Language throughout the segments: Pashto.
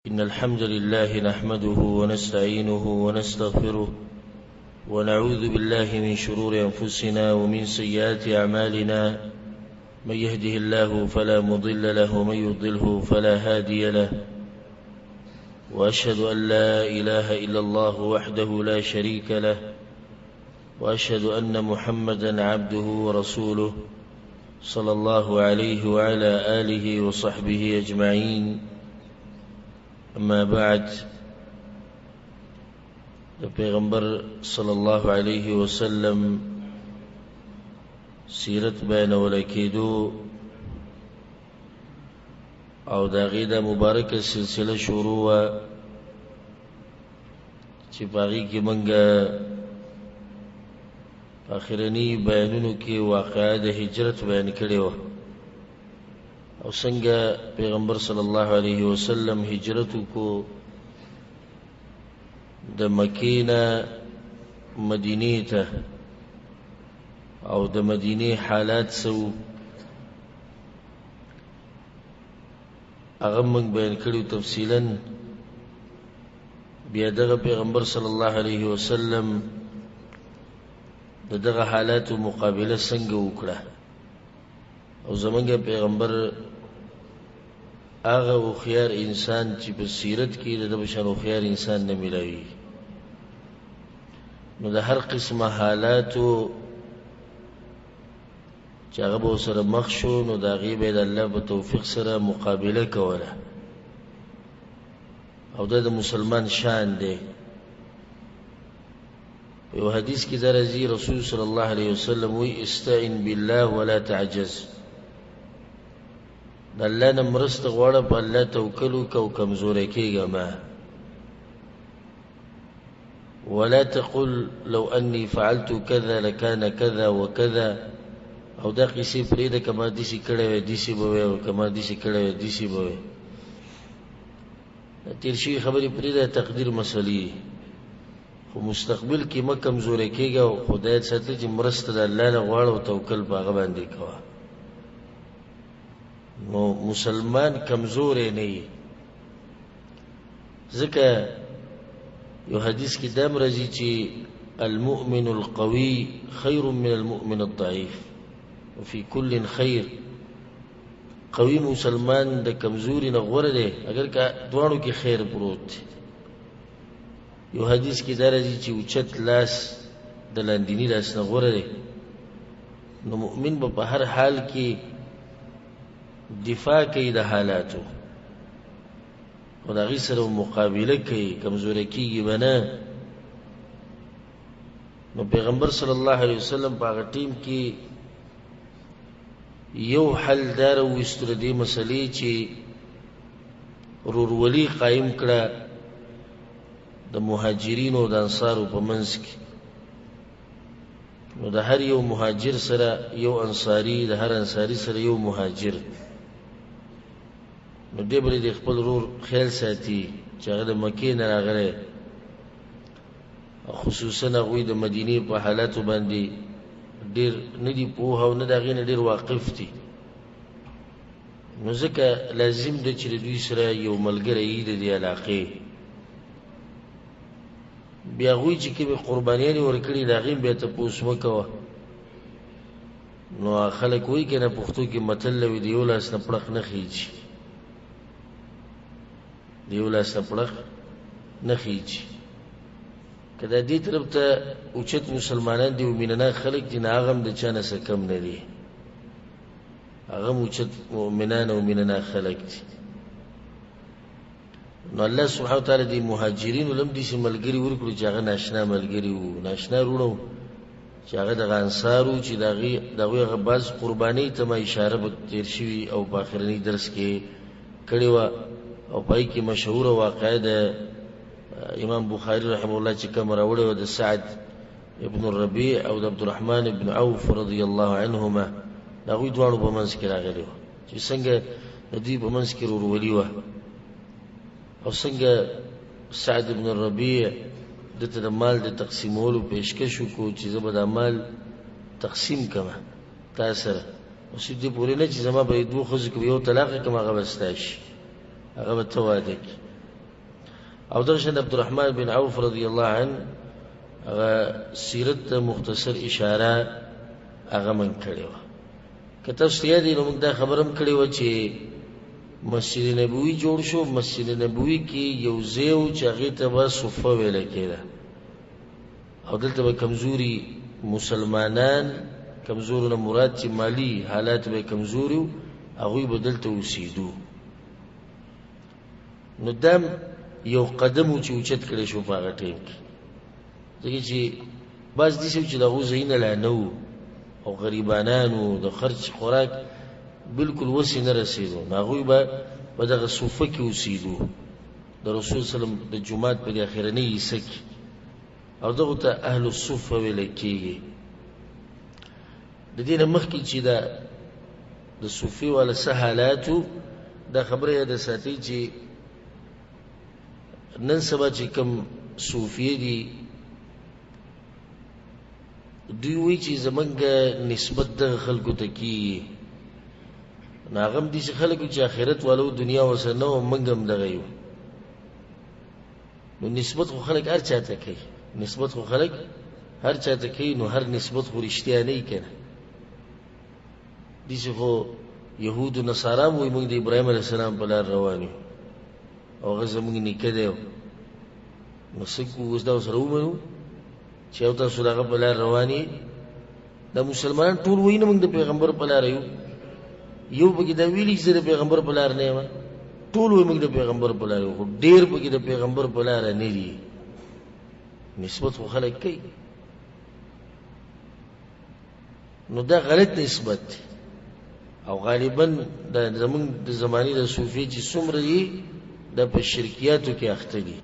إن الحمد لله نحمده ونستعينه ونستغفره ونعوذ بالله من شرور أنفسنا ومن سيئات أعمالنا، من يهده الله فلا مضل له ومن يضله فلا هادي له، وأشهد أن لا إله إلا الله وحده لا شريك له، وأشهد أن محمدا عبده ورسوله صلى الله عليه وعلى آله وصحبه أجمعين. أما بعد، د پیغمبر صلی الله علیه وسلم سیرت بیانول کېدو او د هغې دا مبارکه سلسله شروع وه چې په هغې کې موږ په اخرني بیانونو کې واقعه د هجرت بیان کړې وه او څنګه پیغمبر صلی الله علیه وسلم هجرت وکړو د مکې نه مدینې ته، او د مدینې حالات څه وو هغه موږ بیان کړي تفصیلا. بیا دغه پیغمبر صلی الله علیه وسلم د دغه حالاتو مقابله څنګه وکړه، او زمونږ پیغمبر هغه هوښیار انسان چې په سیرت کې د ده په شان هوښیار انسان نه میلاوي، نو د هر قسمه حالاتو چې هغه به ورسره مخ شو، نو د هغې به یې د الله په توفیق سره مقابله کوله، او دا د مسلمان شان دی. یو حدیث کې دا راځي، رسول صلی الله علیه وسلم وایي: استعن بالله ولا تعجز. د الله نه مرسته غواړه، په الله توکل وکړه او کمزوری کېږه مه. ولا تقل لو اني فعلت كذا لكان كذا وكذا. او دا قصې پرېږده، که ما داسې کړی وای داسې به وای، او که ما داسې کړی وای داسې به وای. تېر شوي خبرې پرېږده، تقدیر مسلې. خو مستقبل کې مه کمزوری کېږه، او خدای ساتي چې مرسته د الله نه غواړه او توکل په هغه باندې کوه. نو مسلمان کمزوری نه وي، ځکه یو حدیث کې دا هم راځي چې المؤمن القوي خیر من المؤمن الضعیف وفي كل خیر. قوي مسلمان د کمزوري نه غوره دی، اگر که دواړو کې خیر پروت دی. یو حدیث کې دا راځي چې اوچت لاس د لاندیني لاس نه غوره دی. نو مؤمن به په هر حال کې دفاع کوي د حالاتو، او د هغې سره مقابله کوي، کمزوری کېږي به نه. نو پیغمبر صلی الله علیه وسلم په هغه ټیم کې یو حل دا راوویستو د دې مسلې چې ورورولي قایم کړه د مهاجرینو او د انصارو په منځ کې. نو د هر یو مهاجر سره یو انصاري، د هر انصاري سره یو مهاجر. نو دی به د خپل ورور خیال ساتي چې هغه د مکې نه راغلی، خصوصا هغوی د مدینې په حالاتو باندې ډېر نه دي پوه او نه د هغې نه ډېر واقف دي. نو ځکه لازم ده چې د دوی سره یو ملګری یي د دې علاقې. بیا هغوی چې کومې قربانیانې ورکړي د هغې بیا تپوس مه کوه. نو خلک وایي که نه، پښتو کې متل لوي، د یو لاس نه پړق نه خېږي، د یو لاس نه پړق نه خېږي. که دا دې طرف ته اوچت مسلمانان دي او مینه خلک دي، نه هغه هم د چا نه څه کم نه دي، هغه هم اوچت مؤمنان او مینه خلک دي. نو الله سبحانه وتعالی دې مهاجرینو له هم داسې ملګري ورکړو چې هغه ناشنا ملګري وو، ناشنا وروڼه وو، چې هغه دغه انصار وو، چې د هغوی هغه بعض قربانۍ ته ما اشاره به تېر شوي او په آخرني درس کې کړې وه. او په هغې کې مشهوره واقعه ده امام بخاري رحمه الله چې کومه راوړې وه د سعد ابن الربيع او د عبدالرحمن ابن عوف رضی الله عنهما، د هغوی دواړو په منځ کې راغلې وه چې څنګه د دوی په منځ کې ورورولي وه، او څنګه سعد ابن الربيع ده ته د مال د تقسیمولو پیشکش وکړو چې زه به دا مال تقسیم کړم تا سره، اوس دې پورې نه چې زما به دوو ښځو کې به یو طلاق کړم، هغه به ستا شي، هغه به ته واده کړې. او دغه شان عبدالرحمن بن عوف رضی الله عنه هغه سیرت ته مختصر اشاره هغه من کړې وه. که تاسو ته یاد وي نو موږ دا خبره هم کړې وه چې مسجد نبوي جوړ شو، مسجد نبوي کې یو ځای و چې هغې ته به صفه ویله کېده، او دلته به کمزوري مسلمانان، کمزورو نه مراد چې مالي حالات به کمزوري وو، هغوی به دلته اوسېدو. نو دا یو قدم و چې اوچت کړی شو په هغه ټایم کې، ځکه چې بعض داسې وو چې د هغو ځایونه لا نه وو او غریبانان وو، د خرچ خوراک بالکل وس یې نه رسېدو، نو هغوی به په دغه صوفه کې اوسېدو د رسول صلی الله علیه وسلم د جومات په دې اخرنۍ حصه کې، او دغو ته اهل الصفه ویل کېږي. د دې نه مخکې چې دا د صوفي والا څه حالات وو، دا خبره یاده ساتئ چې نن سبا چې کوم صوفیه دي دوی وایي چې زمونږ نسبت دغه خلکو ته کېږي، نو هغه هم داسې خلک وو چې آخرت والو دنیا ورسره نه وه، موږ هم دغه یو. نو نسبت خو خلک هر چا ته کوي، نسبت خو خلک هر چا ته کوي، نو هر نسبت خو رښتیا نه وي که نه. داسې خو یهود و نصارا هم وایي موږ د ابراهیم علیه السلام په لار روان یو او هغه زموږ نیکه دی، نو څه کوو اوس دا ورسره ومنو چې او تاسو د هغه په لار روان یئ؟ دا مسلمانان ټول وایي نه موږ د پیغمبر په لار یو، یو پکې دا ویلي چې زه د پیغمبر په لار نه یم، ټول وایي موږ د پیغمبر په لار یو، خو ډېر پکې د پیغمبر په لار نه دي. نسبت خو خلک کوي، نو دا غلط نسبت دی. او غالبا د زمونږ د زمانې د صوفي چې څومره دي دا په شرکیاتو کې اخته دي.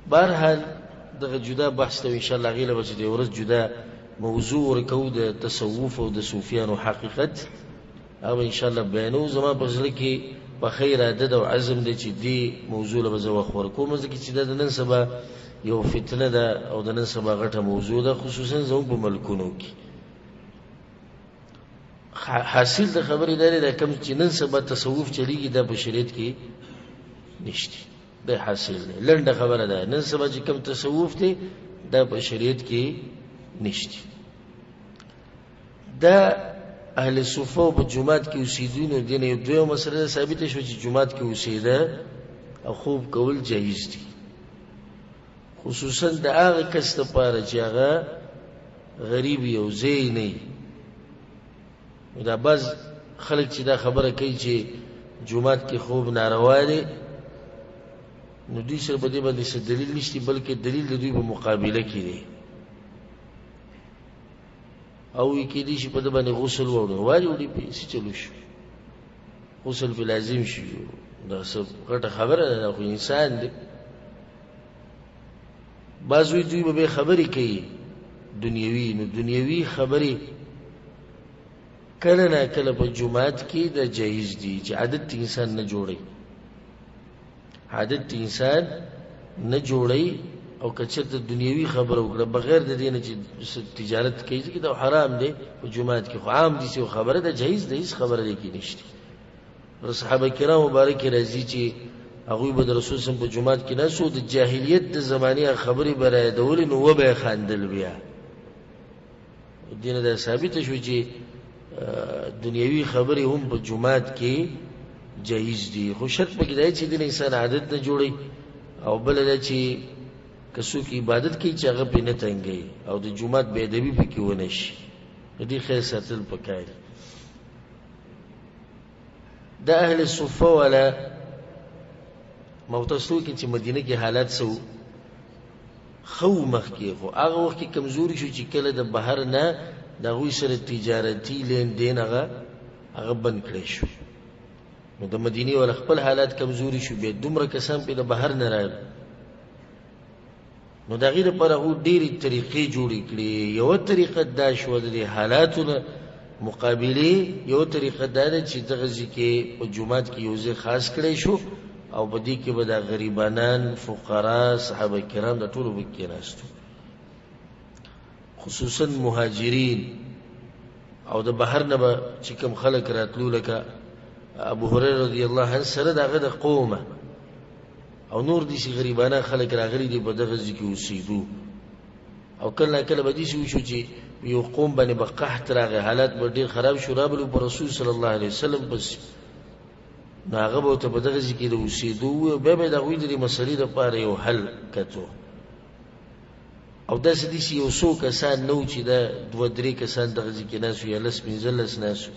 بهرحال دغه جدا بحث ته ان شاء الله هغې له به چې د ورځ جدا موضوع ورکوو د تصوف او د صوفیانو حقیقت، هغه به ان شاء الله بیانوو. زما په زړه کې پخه اراده ده او عزم دی چې دې موضوع له به زه وخت ورکوم، ځکه چې دا د نن سبا یو فتنه ده او د نن سبا غټه موضوع ده، خصوصا زموږ په ملکونو کې. حاصل د خبرې دا دی، دا کوم چې نن سبا تصوف چلیږي دا په شریعت کې نشته، دا حاصل دی. لنډه خبره ده، نن سبا چې کوم تصوف دی دا په شریعت کې نشته. دا اهل صفه په جومات کې اوسېدو، نو دې نه یو دویمه مسله ثابته شوه چې جومات کې اوسېده او خوب کول جایز دي، خصوصا د هغه کس لپاره چې هغه غریب یو ځای نه وي. نو دا بعض خلک چې دا خبره کوي چې جومات کې خوب ناروا دی، نو دوی سره په دې باندې څه دلیل نشته، بلکې دلیل د دوی په مقابله کې دی. او وی کېدای شي په ده باندې غسل وړو، واري وړي پې څه چلو شو، غسل پې لازم شي. دا څه غټه خبره ده، دا خو انسان دی. بعض وی دوی به بیا خبرې کوي دنیوي، نو دنیوي خبرې کله نا کله په جومات کې دا جایز دي چې عادت انسان نه جوړوي، عادت انسان نه جوړوي. او که چېرته دنیوي خبره وکړه بغیر د دې نه چې تجارت کوي، ځکه دا حرام دی په جومات کې، خو عام دي چې خبره ده جایز ده، هېڅ خبره دې کې نشته. صحابه کرام مبارک راځي چې هغوی به د رسول صم په جومات کې ناست وو، د جاهلیت د زمانې هغه خبرې به رایادولې، نو وبه یې خندل. بیا دې نه دا ثابته شو چې دنیوي خبرې هم په جومات کې جایز دي، خو شرط پکې دا چې د انسان عادت نه جوړوي، او بله دا چې که څوک عبادت کوي چې هغه پرې نه تنګوي او د جومات بې ادبي پکې ونه شي، د دې خیر ساتل پکار دي. د اهل صفه والا موتسو کې چې مدینه کې حالات څه وو، ښه وو مخکې، خو هغه وخت کې کمزوري شو چې کله د بهر نه د هغوی سره تجارتي لین دین هغه بند کړی شو، نو د مدینې والا خپل حالات کمزوري شو، بیا دومره کسان پرې د بهر نه راغلل، نو د هغې لپاره هغوی ډېرې طریقې جوړې کړې. یوه طریقه دا شوه د دې حالاتو نه مقابلې، یوه طریقه دا ده چې دغه ځای کې په جومات کې یو ځای خاص کړی شو او په دې کې به دا غریبانان، فقرا، صحابه کرام دا ټولو به کېناستو، خصوصا مهاجرین او د بهر نه به چې کوم خلک راتلو، لکه ابو هريره رضی الله عنه سره د هغه د قومه او نور داسې غریبانه خلک راغلي دي په دغه ځای کې اوسېدو. او کله نا کله به داسې وشو چې یو قوم باندې به قحط راغی، حالات به ډېر خراب شو، رابلو په رسول صلی الله علیه وسلم پسې، نو هغه به ورته په دغه ځای کې د اوسېدو ووایي، او بیا به یې د هغوی د دې مسلې دپاره یو حل کتو. او داسې داسې یو څو کسان نه وو چې دا دوه درې کسان دغه ځای کې ناست وو یا لس پنځلس ناست وو،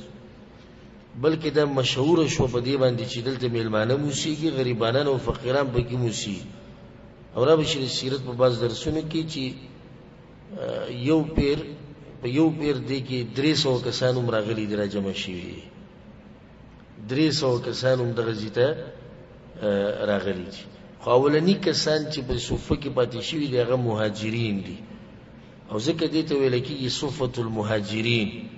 بلکې دا مشهوره شوه په دې باندې چې دلته میلمانه هم اوسېږي، غریبانان او فقیران پکې هم اوسېږي. او را به شي د سیرت په بعض درسونو کې چې یو پیر په یو پیر دې کې 300 کسان هم راغلي دي، راجمع شوي دي. 300 کسان هم دغه ځای ته راغلي دي. خو اولني کسان چې په صفه کې پاتې شوي دي هغه مهاجرین دي، او ځکه دې ته ویل کېږي صفة المهاجرین.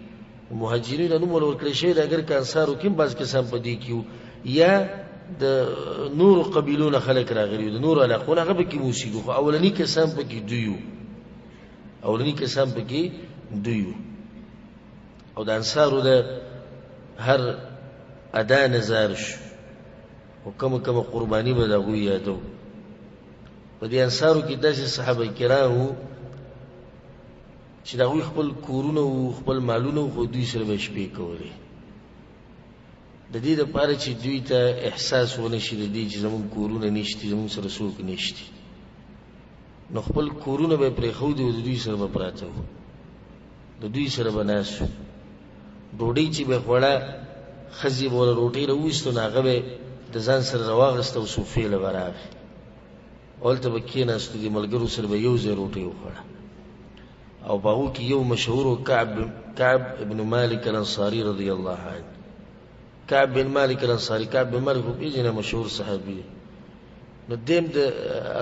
مهاجرین نوم ور ورکړی شوی دی، اګر که انصارو کې هم بعض کسان په دې کې وو یا د نورو قبیلو نه خلک راغلي وو، د نورو علاقو نه، هغه پکې هم اوسېدو، خو اولني کسان پکې دوی وو، اولني کسان پکې دوی وو. او د انصارو د هر ادا نظار شو او کومه کومه قرباني به د هغوی یادو. په دې انصارو کې داسې صحابه کرام وو چې د هغوی خپل کورونه وو، خپل مالونه وو، خو دوی سره به شپې کولې، د دې دپاره چې دوی ته احساس ونه شي د دې چې زموږ کورونه نشتي، زموږ سره څوک نشتي، نو خپل کورونه به یې پرېښودي او د دوی سره به پراته وو، د دوی سره به ناست وو. ډوډۍ چې به یې خوړه، ښځې به ورله روټۍ راوویسته، نو هغه به یې د ځان سره راواخیسته او صوفې له به راغی، هلته به کښېناستو، د ملګرو سره به یو ځای روټۍ وخوړه. او په هغو کې یو مشهور و کعب ابن مالک الانصاري رضی الله عنه. کعب بن مالک الانصاري، کعب بن مالک خو پېژنې، مشهور صحابي دی. نو دی هم د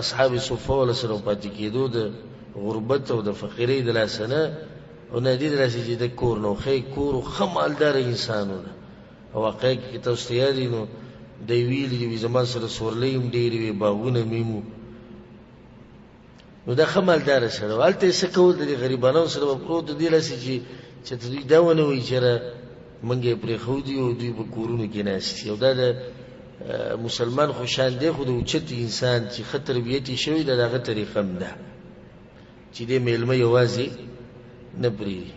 اصحاب صفه وله سره پاتې کېدو، د غربت او د فقیرۍ د لاسه نه، او نه دې د لاسه چې د کور نه و، ښه کور و، ښه مالداره انسان و. او واقعه کې که تاسو ته یاد وي نو دی ویلي دي، وي زما سره سورلۍ هم ډېرې وې، باغونه مې هم وو. نو دا ښه مالداره سړی و. هلته یې څه کول، د دې غریبانو سره به پروت و، دې لاسې چې ته دوی دا ونه وایي چې یاره موږ یې پرېښودي او دوی په کورونو کې ناست دي. او دا د مسلمان خو شان دی، خو د اوچت انسان چې ښه تربیت یې شوی ده، د هغه طریقه هم ده چې دې مېلمه یوازې نه پرېږدي.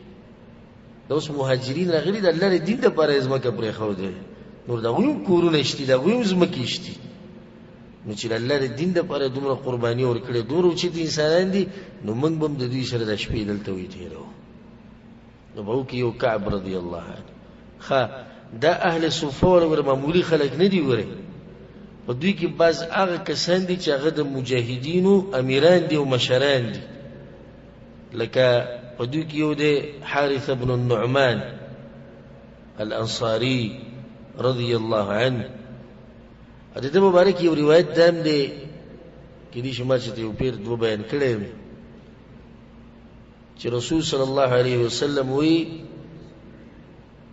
دا اوس مهاجرین راغلي د الله د دین دپاره یې ځمکه پرېښودې، نور د هغوی هم کورونه شتي، د هغوی هم ځمکې شتي. نو چې د الله د دین دپاره دومره قرباني ورکړې، دومره اوچت انسانان دي، نو موږ به هم د دوی سره د شپې دلته وي تېرو. نو په هغو کې یو کعب رضی الله عنه. ښه، دا اهل صفه والا ګوره معمولي خلک نه دي، ګورې په دوی کې بعض هغه کسان دي چې هغه د مجاهدینو امیران دي او مشران دي، لکه په دوی کې یو دی حارث بن النعمان الانصاري رضی الله عنه. د ده مبارک یو روایت دام دی، کېدای شي ما چې ته یو پیر دوه بیان کړی یم، چې رسول صلی الله علیه وسلم وایي،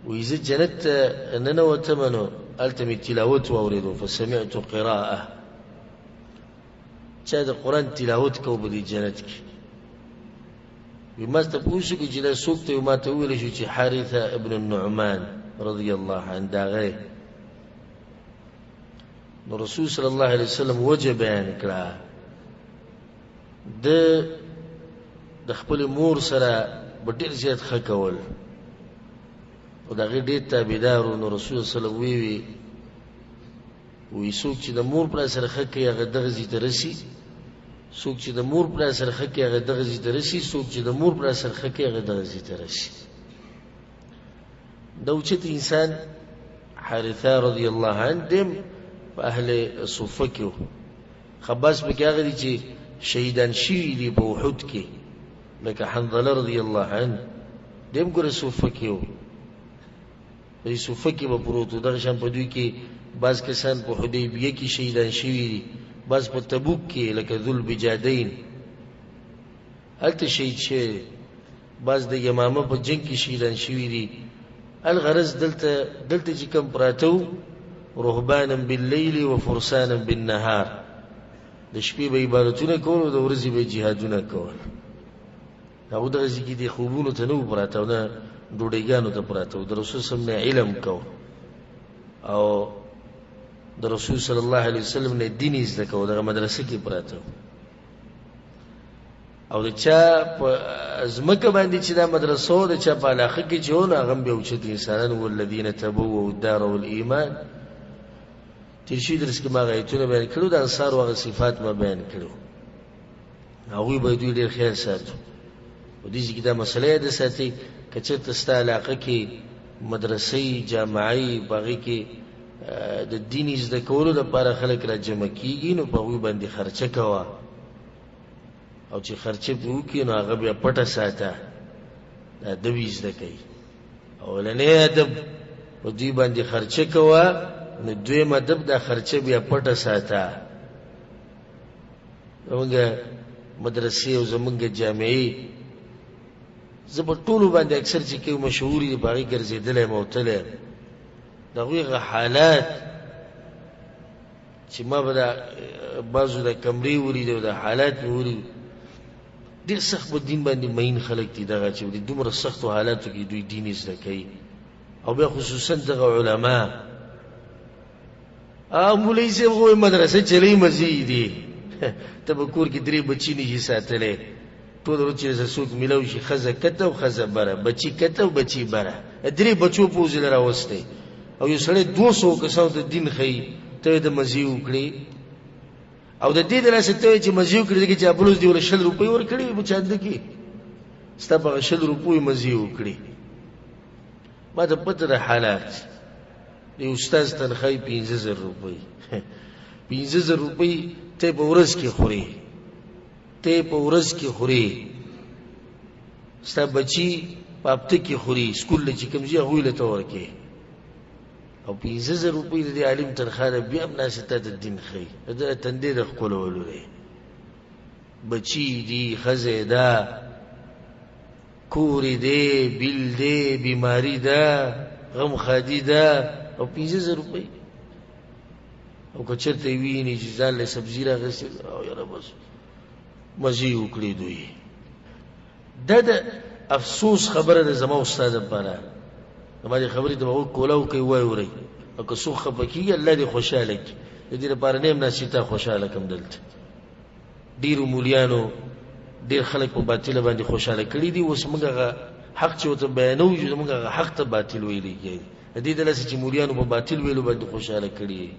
وایي زه جنت ته ننوتم نو هلته مې تلاوت واورېدو، فسمعت قراءه، چا د قرآن تلاوت کو په دې جنت کې. وایي ما ته پوه شو چې دا څوک دی؟ ما ته وویل شو چې حارثه ابن النعمان رضی الله عنه دا هغه دی. نو رسول صلی الله علیه وسلم وجه بیان کړه، ده د خپل مور سره به ډېر زیات ښه کول او د هغې ډېر تابعدار و. نو رسول صلی الله علیه وسلم ویې وایي څوک چې د مور پلار سره ښه کوي هغه دغه ځای ته رسي، څوک چې د مور پلار سره ښه کوي هغه دغه ځای ته رسي، څوک چې د مور پلار سره ښه کوي هغه دغه ځای ته رسي. دا اوچت انسان حارثه رضی الله عنه دی په اهل صفه کې و. خباس پکې هغه دي چې شهیدان شوي دي په احد کې، لکه حنظله رضی الله عنه دی هم ګوره صفه کې و، په دې صفه کې به پروت و. دغه شان په دوی کې بعض کسان په حدیبیه کې شهیدان شوي دي، بعض په تبوک کې لکه ذوالبجادین هلته شهید شوی دی، بعض د یمامه په جنګ کې شهیدان شوي دي. الغرض دلته چې کوم پراته وو، رهبانا باللیل وفرسانا بالنهار، د شپې به عبادتونه کول او د ورځې به جهادونه کول. هغه دغه ځای کې د خوبونو ته نه وو پراته او نه ډوډۍګانو ته پراته وو، د رسول صلی الله علیه وسلم نه علم کو. او د رسول صلی الله علیه وسلم نه دین یې زده کوو، دغه مدرسه کې پراته. او د چا په ځمکه باندې چې دا مدرسه وه، د چا په علاقه کې چې وه، نو هغه هم بیا اوچت انسانان وو، الذین تبوؤ الدار والایمان. تېر شوي درس کې ما هغه ایتونه بیان کړي، د انصارو هغه صفات ما بیان کړي. هغوی به دوی ډېر خیال ساتو. په دې ځای کې دا مسله یاده ساتي، که چېرته ستا علاقه کې مدرسې، جامعې، په هغې کې د دین زده کولو لپاره خلک را جمع کېږي، نو په هغوی باندې خرچه کوه، او چې خرچه پرې وکړي نو هغه بیا پټه ساته. دا ادب یې زده کوي. اولنی ادب په دوی باندې خرچه کوه، نو دویم ادب دا خرچه بیا پټه ساته. زمونږ مدرسې او زمونږ جامعې، زه په ټولو باندې اکثر چې کوم مشهورې دي په هغې ګرځېدلی یم او تللی یم. د هغوی هغه حالات چې ما به د بعضو د کمرې ولید او د حالات مې ولید، ډېر سخت په دین باندې مین خلک دي. دغه چې د دومره سختو حالاتو کې دوی دین زده کوي، او بیا خصوصا دغه علما. مولوي صاحب خو مدرسه چلی مزي دي، ته به کور کې درې بچي نه شي ساتلی، ټول ورځ چې څوک میلاو شي، ښځه کته او ښځه بره، بچي کته او بچي بره، درې بچو پوزې له راوستی، او یو سړی 200 کسانو ته دین ښیي، ته یې د مزې وکړې، او د دې د لاسه ته چې مزې وکړې، ځکه چې ابلوس دې ورله 20 روپۍ ورکړې وي په چاندې کې، ستا په هغه 20 روپو یې مزې وکړې. ما ته پته ده حالات. د استاد تنخوا یې 5000 روپۍ، 5000 روپۍ ته په ورځ کې خورې، ته په ورځ کې خورې، ستا بچي په هفته کې خوري، سکول له چې کوم ځي هغوی له ته ورکې، او 5000 روپۍ د دې عالم تنخوا ده، بیا هم ناست تا ته دین ښیي، د ده تندې د ښکلولو دی. بچي دي، ښځه ده، کور دی، بیل دی، بیماری ده، غم ښادي ده، او 5000 روپۍ. او که چېرته یې ویني چې ځان له سبزي راخیستې، او یاره بس مزې وکړې دوی. دا د افسوس خبره ده زما استاد لپاره. زما دې خبرې ته به غوږ کولاو کوي، وایورئ، او که څوک خفه کېږي الله دې خوشحاله کړي. د دې لپاره نه یم ناست چې تا خوشحاله کړم. دلته ډېرو مولیانو ډېر خلک په باطله باندې خوشحاله کړي دي. اوس موږ هغه حق چې ورته بیانوو، چې موږ هغه حق ته باطل ویلی کېږي. د دې د لاسه چې مولیانو په باطل ویلو باندې خوشحاله کړي،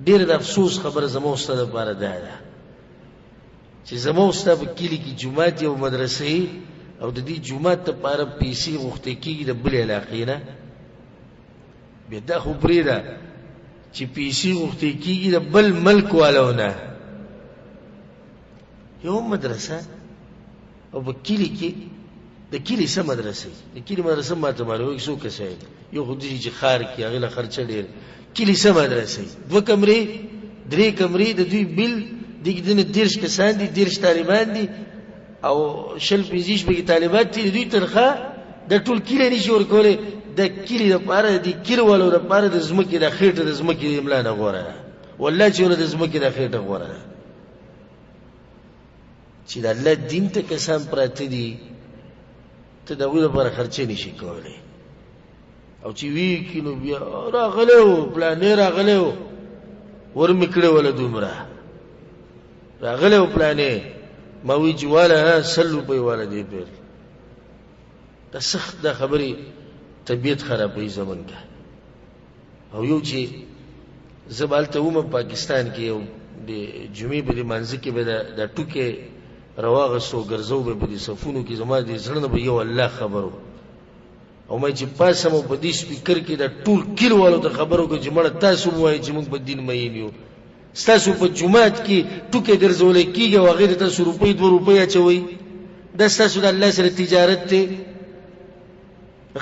ډېره د افسوس خبره زما او ستا دپاره دا ده چې زما او ستا په کلي کې جومات یو مدرسې، او د دې جومات دپاره پیسې غوښتې کېږي د بلې علاقې نه. بیا دا خو پرېږده چې پیسې غوښتې کېږي د بل ملک والو نه. یو مدرسه او په کلي کې د کلي څه مدرسې، د کلي مدرسه ما ته معلومه څو کسان، یو خو داسې چې ښار کې هغې له خرچه ډېر. کلي څه مدرسې، 2 کمرې 3 کمرې، د دوی بیل دې کې دنه 30 کسان دي، 30 طالبان دي، او 20 25 پکې طالبات دي. د دوی تنخوا د ټول کلي نه شي ورکولی. د کلي دپاره، د دې کلي والو دپاره د ځمکې د خېټه د ځمکې د املا نه غوره ده، والله چې وله د ځمکې د خېټه غوره ده. چې د الله دین ته کسان پراته دي، ته د هغوی لپاره خرچه نه شي کولی. او چې وی کړي نو بیا راغلی و، پلانی راغلی و، ور مې کړی وله دومره راغلی و پلانی، ما وی چې واله ها 100 روپۍ واله دې پېر. دا سخت دا خبرې طبیعت خرابوي زمونږ. او یو چې زه به هلته وم پاکستان کې، یو د جمعې په دې مانځه کې به دا ټوکی راواغستو، ګرځو به په دې صفونو کې، زما د زړه نه به یو الله خبر و. او ما چې پاڅم او په دې سپیکر کې دا ټول کلي والو ته خبر وکړم چې مړه تاسو هم وایئ چې موږ په دین مین یو، ستاسو په جومات کې ټوکی ګرځولی کېږي او هغې ته تاسو روپۍ 2 روپۍ اچوئ، دا ستاسو د الله سره تجارت دی.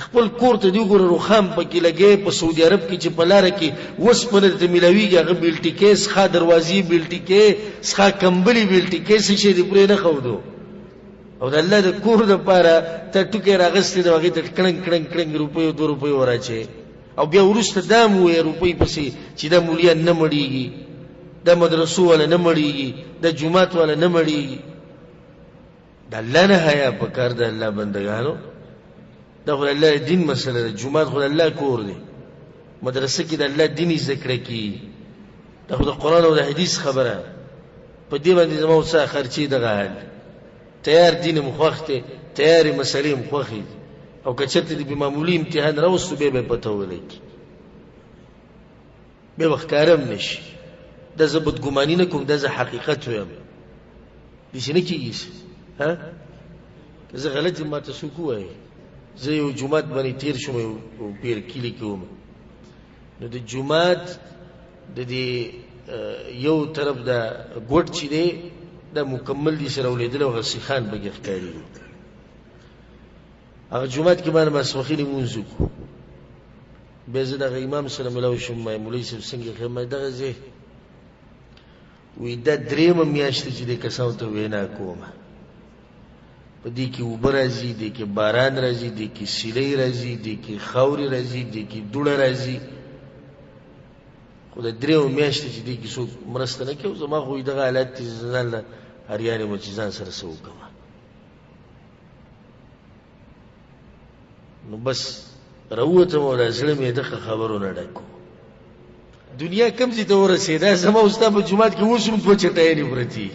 خپل کور ته دی وګوره، روښان پکې لګی. په سعودي عرب کې چې په لاره کې وسپنه درته میلاویږي، هغه بیلټي کې څښا دروازې بیلټي کې څښا کمبلې بیلټي کې څه شی دې پرې نه ښودو. او د الله د کور دپاره ته ټوکی راغستې ده، هغې ته کړنګ کړنګ کړنګ روپۍ او 2 روپۍ وراچوې. او بیا وروسته دا هم ووایه روپۍ پسې چې دا مولیان نه مړېږي، دا مدرسو والا نه مړېږي، دا جومات والا نه مړېږي. د الله نه حیا پکار ده، الله بندګانو. دا خو د الله د دین مسله ده، جومات خو د الله کور دی، مدرسه کې د الله دین زده کړه کېږي، دا خو د قرآن او د حدیث خبره. په دې باندې زما او ستا خرچې دغه حال دی. تیار دین هم خوښ دی، تیارې مسلې هم خوښې دي، او که چېرته دې په معمولي امتحان راوستو بیا به یې پته ولګي، بیا به ښکاره هم نه شي. دا زه بدګماني نه کوم، دا زه حقیقت وایم. داسې نه کېږي ها؟ که زه غلط یم ما ته څوک ووایي. زه یو جومات باندې تېر شوم، یو پیر کلي کې وم، نو د جومات د دې یو طرف د ګوټ چې دی دا مکمل دي سره ولېدل او هغه سیخان پکې ښکارېږي. هغه جومات کې ما ماسپښین لمونځ وکړو، بیا زه دغه امام سره ملاو شوم، ما مولوي صاحب څنګه ښه؟ ما دغه ځای وی دا درېیمه میاشت چې دې کسانو ته وینا کوم، په دې کې اوبه راځي، دې کې باران راځي، دې کې سیلۍ راځي، دې کې خاورې راځي، دې کې دوړه راځي، خو د درېیو میاشتې چې دې کې څوک مرسته نه کوي، زما خو دغه حالت دی، زه ځان له اریان یم چې ځان سره څه وکړم. نو بس راووتم او دا زړه مې دغه خبرو نه ډک و. دنیا کوم ځای ته ورسېده؟ زما او ستا په جومات کې اوس هم دوه چټیانې پرتې.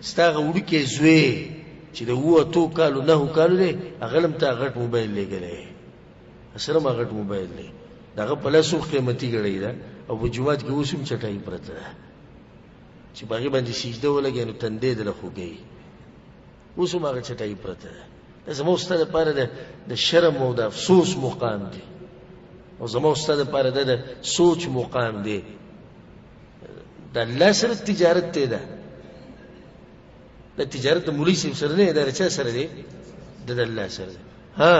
ستا هغه وړوکی زوی چې د اوو اتو کالو نهو کالو دی، هغه هم تا غټ موبایل لېږلی، سره ما غټ موبایل دی، د هغه په لاس څو قیمتي ګړۍ ده، او په جومات کې اوس هم چټایي پرته ده چې په هغې باندې سجده ولګوې نو تندی دله خوږوي. اوس هم هغه چټایي پرته ده. دا زما او ستا دپاره د شرم او د افسوس مقام دی، او زما او ستا دپاره دا د سوچ مقام دی. د الله سره تجارت دی، دا د تجارت د مولوي صاحب سره نه دی، دا د چا سره دی؟ دا د الله سره دی. ها،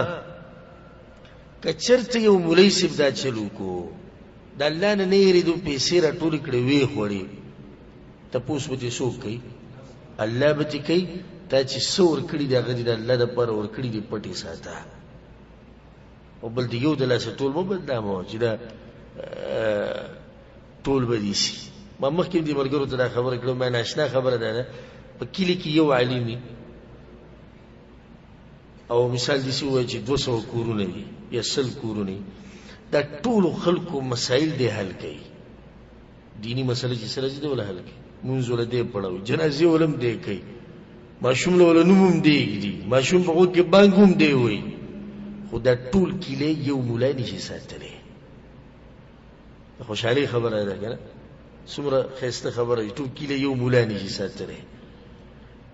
که چېرته یو مولوي صاحب دا چل وکړو، د الله نه نه یېرېدو، پیسې راټولې کړې ویې خوړې، تپوس به ترې څوک کوي؟ الله به ترې کوي. تا چې څه ورکړي دي هغه دې د الله دپاره ورکړي دي، پټې ساته، او بل د یو د لاسه ټول مه بدناموه چې دا ټول به دې سي. ما مخکې هم دې ملګرو ته دا خبره کړې، ما ناشنا خبره ده نه، په کلي کې یو عالم وي، او مثال داسې ووایه چې 200 کورونه دي یا 100 کورونه دي، دا ټولو خلکو مسایل دی حل کوي. دیني مسله چې سره دی ولا حل کوي، مونځ ولا دی پړوي، جنازې ولا هم دی کوي، ماشوم له ولا نوم هم دی ږدي، ماشوم په غوږ کې بانګ هم دی وایي، خو دا ټول کلی یو مولا نشي ساتلی. د خوشحالۍ خبره ده که نه؟ څومره ښایسته خبره ده، ټول کلی یو مولا نشي ساتلی،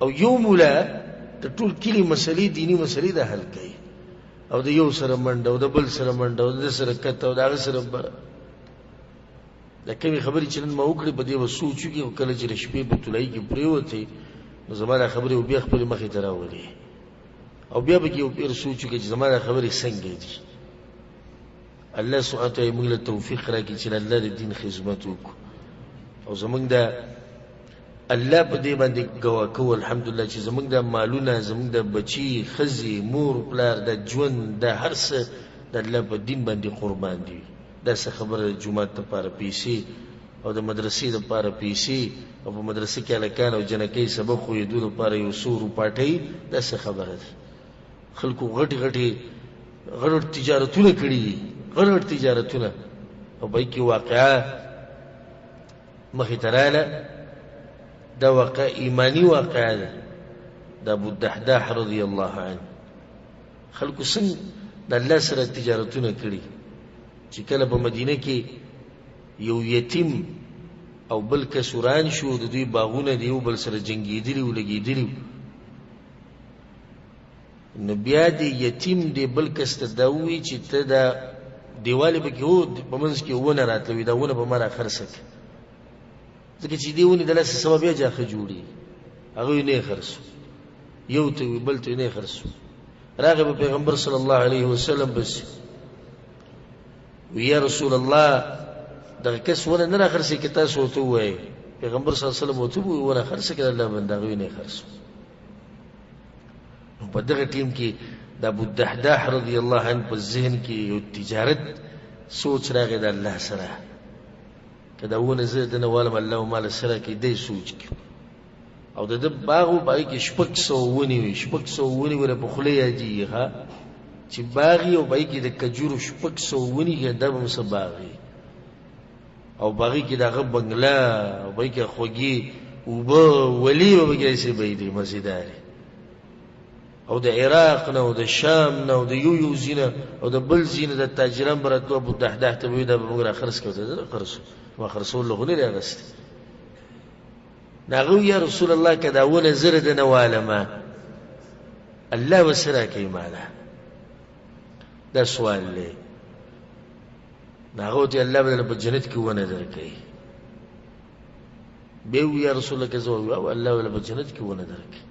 او یو مولا د ټول کلي مسلې دیني مسلې دا حل کوي، او د یو سره منډه او د بل سره منډه او د ده سره کته او د هغه سره بره. دا کومې خبرې چې نن ما وکړې په دې به سوچ وکړي، خو کله چې د شپې په طلایي کې پرېوتې نو زما دا خبرې به بیا خپلې مخې ته راولي، او بیا به کې یو پېر سوچ وکړي چې زما دا خبرې څنګه دي. الله سبحانه وتعالی موږ له توفیق راکړي چې د الله د دین خدمت وکړو، او زموږ د الله په دې باندې ګواه کوو الحمدلله چې زموږ د مالونه، زموږ د بچي، ښځې، مور پلار، د ژوند، د هر څه د الله په دین باندې قربان دي. دا څه خبره ده جومات دپاره پیسې او د مدرسې دپاره پیسې او په مدرسه کې هلکان او جنکۍ سبق ښویېدو دپاره یو څو روپاټۍ، دا څه خبره ده؟ خلکو غټې غټې غټ غټ تجارتونه کړي دي، غټ غټ تجارتونه، او په کې واقعه مخې ته راله. دا واقعه ایماني واقعه ده د ابو الدحداح رضی الله عنه. خلکو څنګه د الله سره تجارتونه کړي چې کله په مدینه کې یو یتیم او بل کس وران شو، د دوی باغونه د یو بل سره جنګېدلي او لګېدلي، نو بیا دې یتیم دې بل کس ته دا ووایي چې ته دا دیوال یې پکې و، په منځ کې ونه راتلوي، دا ونه به ما راخرڅه کړه، ځکه چې دې ونې د لاسه سبا بیا جاخه جوړېږي. هغه یې نه خرڅو، یو ته وي بل ته یې نه خرڅو. راغی په پیغمبر صلی الله علیه وسلم پسې، وی یا رسول الله دغه کس ونه نه راخرڅوي که تاسو ورته ووایئ؟ پیغمبر صلی الله علیه وسلم ورته ووایي ونه خرڅه کړه، الله بنده، هغه یې نه خرڅو. نو په دغه ټیم کې د ابو الدحداح رضی الله عنه په ذهن کې یو تجارت سوچ راغی د الله سره، که دا ونه زه دنه والم الله مال سره کې دی سوچ کې، او د ده باغ و، په هغې کې 600 ونې وې، 600 ونې ورته په خوله یادېږي. ښه چې باغ یې او په هغې کې د کجورو 600 ونې که دا به هم څه باغ وي، او په هغې کې د هغه بنګله، او په هغې کې خوږې اوبه ولې به پکې داسې بهېدې مزېدارې. او د عراق نه او د شام نه او د یو یو ځای نه او د بل ځای نه د تاجران به راتلو، ابو الدحداح ته به وایي دا به موږ راخرڅ کړو، ته نه خرڅو، ما خرڅولو خو نه دی اخیستی. نو هغه وایي یا رسول الله که دا ونه زه درنه والمه الله به څه راکوي ماله؟ دا سوال دی. نو هغه ورته الله به درله په جنت کې ونه درکوي. بیا وایي یا رسول الله که زه وایم الله به درله په جنت کې ونه درکوي.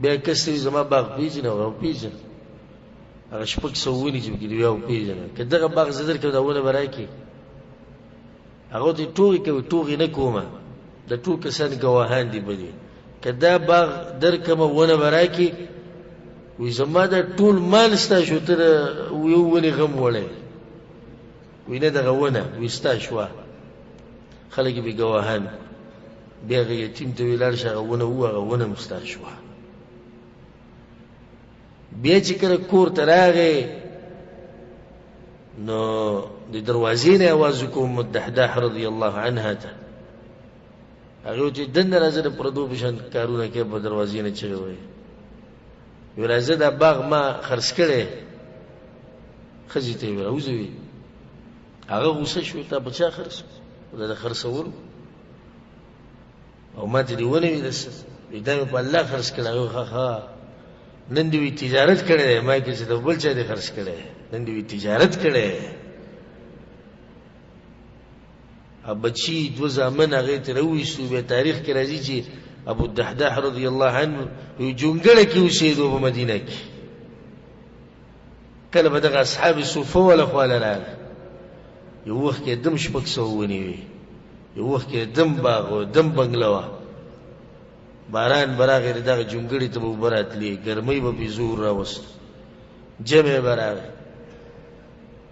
بیا کس ته زما باغ پېژنې؟ هغه پېژنه، هغه 600 ونې چې پکې دي بیا وپېژنه، که دغه باغ زه درکړم دا ونه به راکړې. هغه ورته ټوغې کوي، ټوغې نه کومه، د ټول کسان ګواهان دي په دې، که دا باغ درکړم ونه به راکړې. وایي زما دا ټول مال ستا شو، ته د یو ونې غم وړی. وایي نه دغه ونه، وایي ستا شوه. خلک یې ګواهان. بیا هغه یتیم ته ویې لاړ شه هغه ونه ووهه، هغه ونه هم ستا شوه. بیا چې کله کور ته راغی نو د دروازې نه اواز وکړو ام الدحداح رضی الله عنها ته. هغې ویل چې دننه راځه، د پردو په شان کارونه کوې، په دروازې نه چغې وهې. ویل راځه دا باغ ما خرڅ کړی. ښځې ته یې ویل راوځه. هغه غوسه شو، تا په چا خرڅ؟ دا د خرڅولو او ما ته دې ونه ویل څه، وایي دا مې په الله خرڅ کړی. هغه ښه ښه نن دې وي تجارت کړی دی، ما کې چې د بل چا دې خرڅ کړی، نن دې وي تجارت کړی. بچي دوه زامن هغې ته راوویستو. بیا تاریخ کې راځي چې ابو الدحداح رضی الله عنه یو جونګړه کې اوسېدو په مدینه کې. کله به دغه اصحاب صفه والا خواله راغی، یو وخت کې دم 600 ونې وې، یو وخت کې دم باغ و، دم بنګله وه. باران به راغی، دغه جونګړې ته به اوبه راتلې، ګرمۍ به پرې زور راوست، جمع به راغی.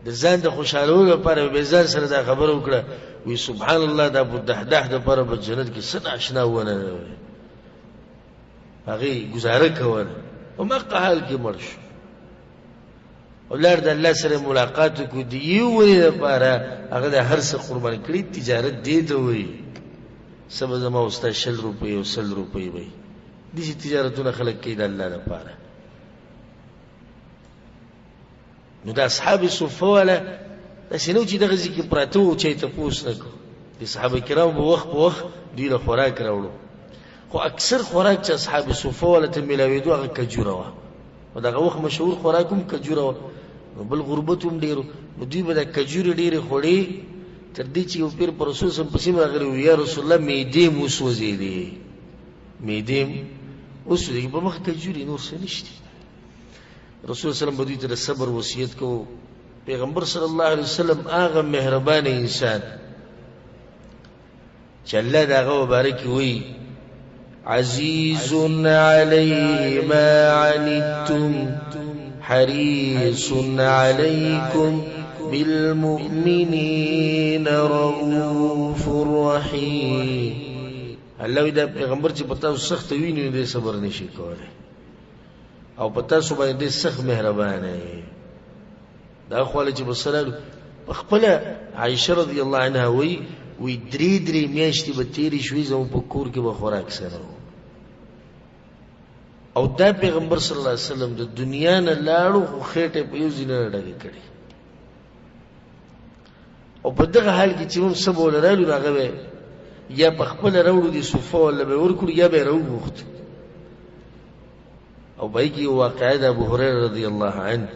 د ځان د خوشحالولو لپاره به ځان سره دا خبره وکړه، وی سبحان الله د ابو الدحداح دپاره په جنت کې څه ناشنا ونه ده. هغې ګزاره کوله، په مقه حال کې مړ شو. او لاړ د الله سره ملاقات وکړو. د یو ونې لپاره هغه د هر څه قربان کړي. تجارت دې ته وایي. څه به زما او ستا 20 روپۍ او 100 روپۍ وي. داسې تجارتونه خلک کوي د الله لپاره. نو د اصحاب صفه والا داسې نه و چې دغه ځای کې پراته وو، چا یې تپوس نه کړو. د صحابه کرامو به وخت په وخت دوی له خوراک راوړو، خو اکثر خوراک چې اصحاب صفه والا ته میلاوېدو هغه کجوره وه. او دغه وخت مشهور خوراک هم کجوره وه، نو بل غربت هم ډېر و. نو دوی به دا کجورې ډېرې خوړې، تر دې چې یو پیر پر رسول صم پسې راغلی و، یا رسول الله معدې مو وسوځېدې، معدې مو وسوځېدې، په مخ کجورې نور څه نشته. رسول صلی الله علیه وسلم به دوی ته د صبر وصیت کوو. پیغمبر صلی الله علیه وسلم هغه مهربان انسان چې الله د هغه مبارک وایي عزیز علیه ما عنتم حریص علیکم بالمؤمنین رؤوف رحیم. الله وایي دا پیغمبر چې په تاسو سخت ویني نو دی صبر نشي کولی، او په تاسو باندې ډېر سخت مهربان دی. دا خواله چې به سره په خپله عایشه رضی الله عنها وایي، وایي درې درې میاشتې به تېرې شوې زموږ په کور کې به خوراک سره و. او دا پیغمبر صلی الله علیه وسلم د دنیا نه لاړو خو خېټه یې په یو ځای نه ډکه کړې. او په دغه حال کې چې موږ څه به ورله رالو، نو هغه به یا په خپله راوړو دي صفه وله به یې ورکړو، یا به یې راوغوښتو. او په هغې کې یو واقعه ده ابو هریره رضی الله عنه.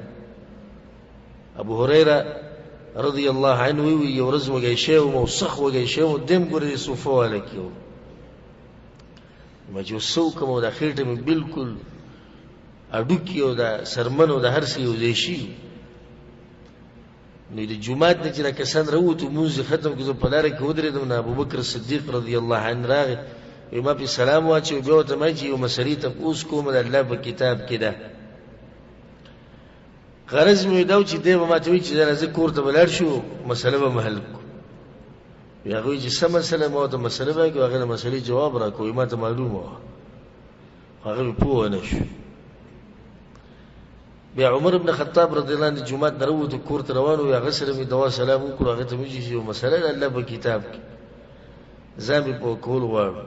ابو هریره رضی الله عنه وایي یو ورځ وږی شوی وم او سخت وږی شوی وم، دی هم ګوره دې صفه واله کې وم. ما چې اوس څه وکړم، او دا خېټه مې بلکل هډوکي او دا څرمن او دا هر څه یو ځای شي. نو د جومات نه چې دا کسان راووتو، لمونځ یې ختم کړو، زه په لاره کې ودرېدم. نو ابوبکر صدیق رضی الله عنه راغی، وایي ما پرې سلام واچوه. بیا ورته ما چې یو مسلې تپوس کوم د الله په کتاب کې ده. غرض مې دا و چې دی به ما ته وایي چې راځه کور ته به لاړ شو، مسله به مو حل کړو. بیا هغه وایي چې څه مسله؟ ما ورته مسله بیان کړه، هغه د مسلې جواب راکړو. وایي ما ته معلومه وه، خو هغه مې پوه نه شو. بیا عمر ابن خطاب رضی الله عنه جومات نه راووت، کور ته روان و، هغه سره مې دوا سلام وکړو، هغه ته مې چې یو مسله ده الله په کتاب کې، ځان مې پوه کول غواړم.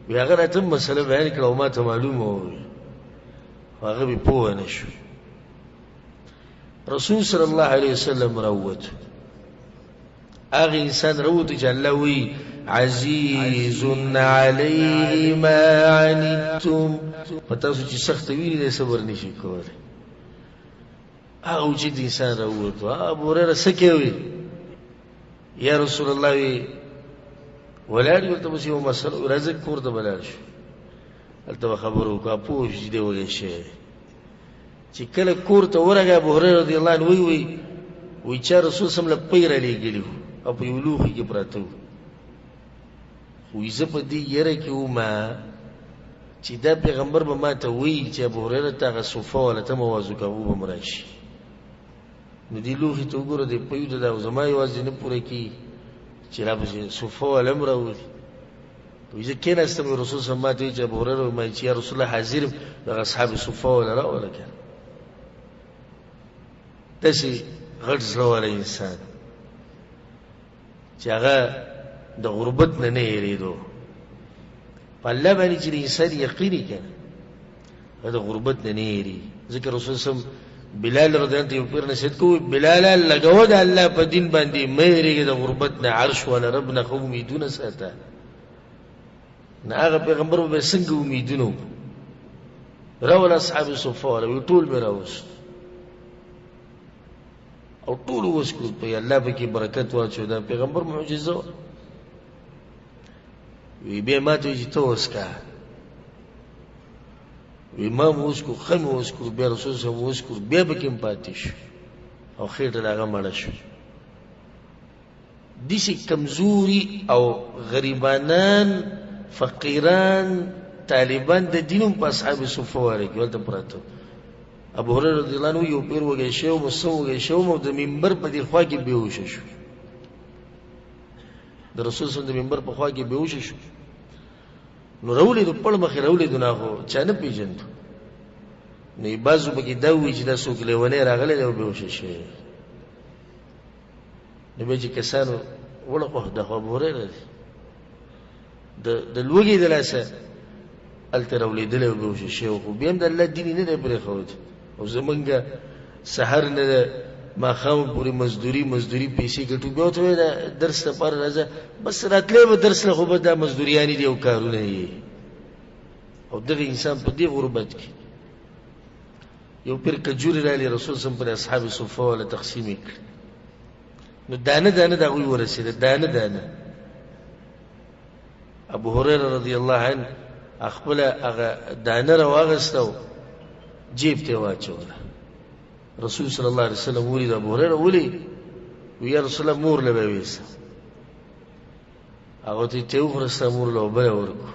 بیا هغه راته مسله بیان کړه او ما ته معلومه وه، خو هغه مې پوه نه شو. رسول صلی الله علیه وسلم راووت، هغه انسان راووت چې الله وایي عزیز علیه ما عنتم، په تاسو چې سخت ویني دی صبر نشي کولی. هغه اوچت انسان راووت، ابو هریره څه کوي؟ یا رسول الله وی ولاړ ورته بس یو مسله راځه کور ته به لاړ شو، هلته به خبرو وکړو، پوه شو چې دی وږی شوی. چې کله کور ته ورغی ابو هریره رضی الله عنه وایي وایي وایي چا رسول صلی الله علیه وسلم له پی رالیږلي وو او په یو لوښي کې پراته وو، خو وایي زه په دې یره کې وم چې دا پیغمبر به ما ته وایي چې ابو هریره ته هغه صفه والا ته مه واز وکړه، هغه به هم راشي. نو دې لوښي ته وګوره، دې پیو ته دا زما یوازې نه پوره کېږي چې راپسې صفه والا هم راولي. وایي زه کېناستم، رسول صلی الله علیه وسلم ما ته وایي چې ابو هریره، ما چې یا رسول الله حاضر یم، دغه اصحاب صفه والا راوله که نه. داسې غټ زړه والا انسان چې هغه د غربت نه نه هېرېدو، په الله باندې چې د انسان یقین یې که نه، هغه د غربت نه نه هېرېږي. ځکه رسول صلی الله علیه وسلم بلال رضی الله عنه یو پیر نصیحت کوي، بلاله لګوه د الله په دین باندې، مه هېرېږه د غربت نه، عرش والا رب نه ښه امیدونه ساته. نه هغه پیغمبر به څنګه امیدونه وکړو؟ راول اصحاب صفه والا وی ټول مې راوست او ټول وسکو، په الله پکې برکت واچو، دا پیغمبر معجزه وه. وی بیا ما ته وی چې ته وسکه، وی ما هم وسکو، ښه مې وسکو، بیا رسول صاحب وسکو، بیا پکې هم پاتې شو او خېټه د هغه مړه شو. داسې کمزوري او غریبانان فقیران طالبان د دین هم په اصحاب صفه واره کې هلته پراته وو. ابو هریره رضی الله عنه یو پیر وږی شوی وم، څه وږی شوی وم، او د منبر په دې خوا کې بېهوښه شو. د رسول صلی الله علیه وسلم د منبر په خوا کې بېهوښه شو. نو راولېدو، پړ مخې راولېدو، نه خو چا نه پېژندو. نو یې بعضو پکې دا وویل چې دا څوک لیونی راغلی دی او بېهوښه شوی دی. نو بیا چې کسانو وړه خو د خو ابو هریره دی د لوږې د لاسه هلته راولېدلی او بېهوښه شوی، خو بیا هم د الله دین یې نه دی پرېښود. او زمونږ سهار نه ده ماښام پورې مزدوري مزدوري پیسې ګټو، بیا ورته وایي دا درس لپاره راځه، بس راتلی به درس له، خو به دا مزدوریانې دي او کارونه یې. او دغه انسان په دې غربت کې یو پیر کجوري راغلي، رسول سم پر اصحاب صفه والا تقسیم یې کړ. نو دانه دانه د هغوی ورسېده، دانه دانه. ابو هریره رضی الله عنه خپله هغه دانه راواخیسته او جیب ته یې واچوله. رسول صلی الله علیه وسلم ولید ابو هریره، ولې؟ وی یا رسول الله مور له به ویسه. هغه ته یې وخوره، ستا مور له بله ورکړو.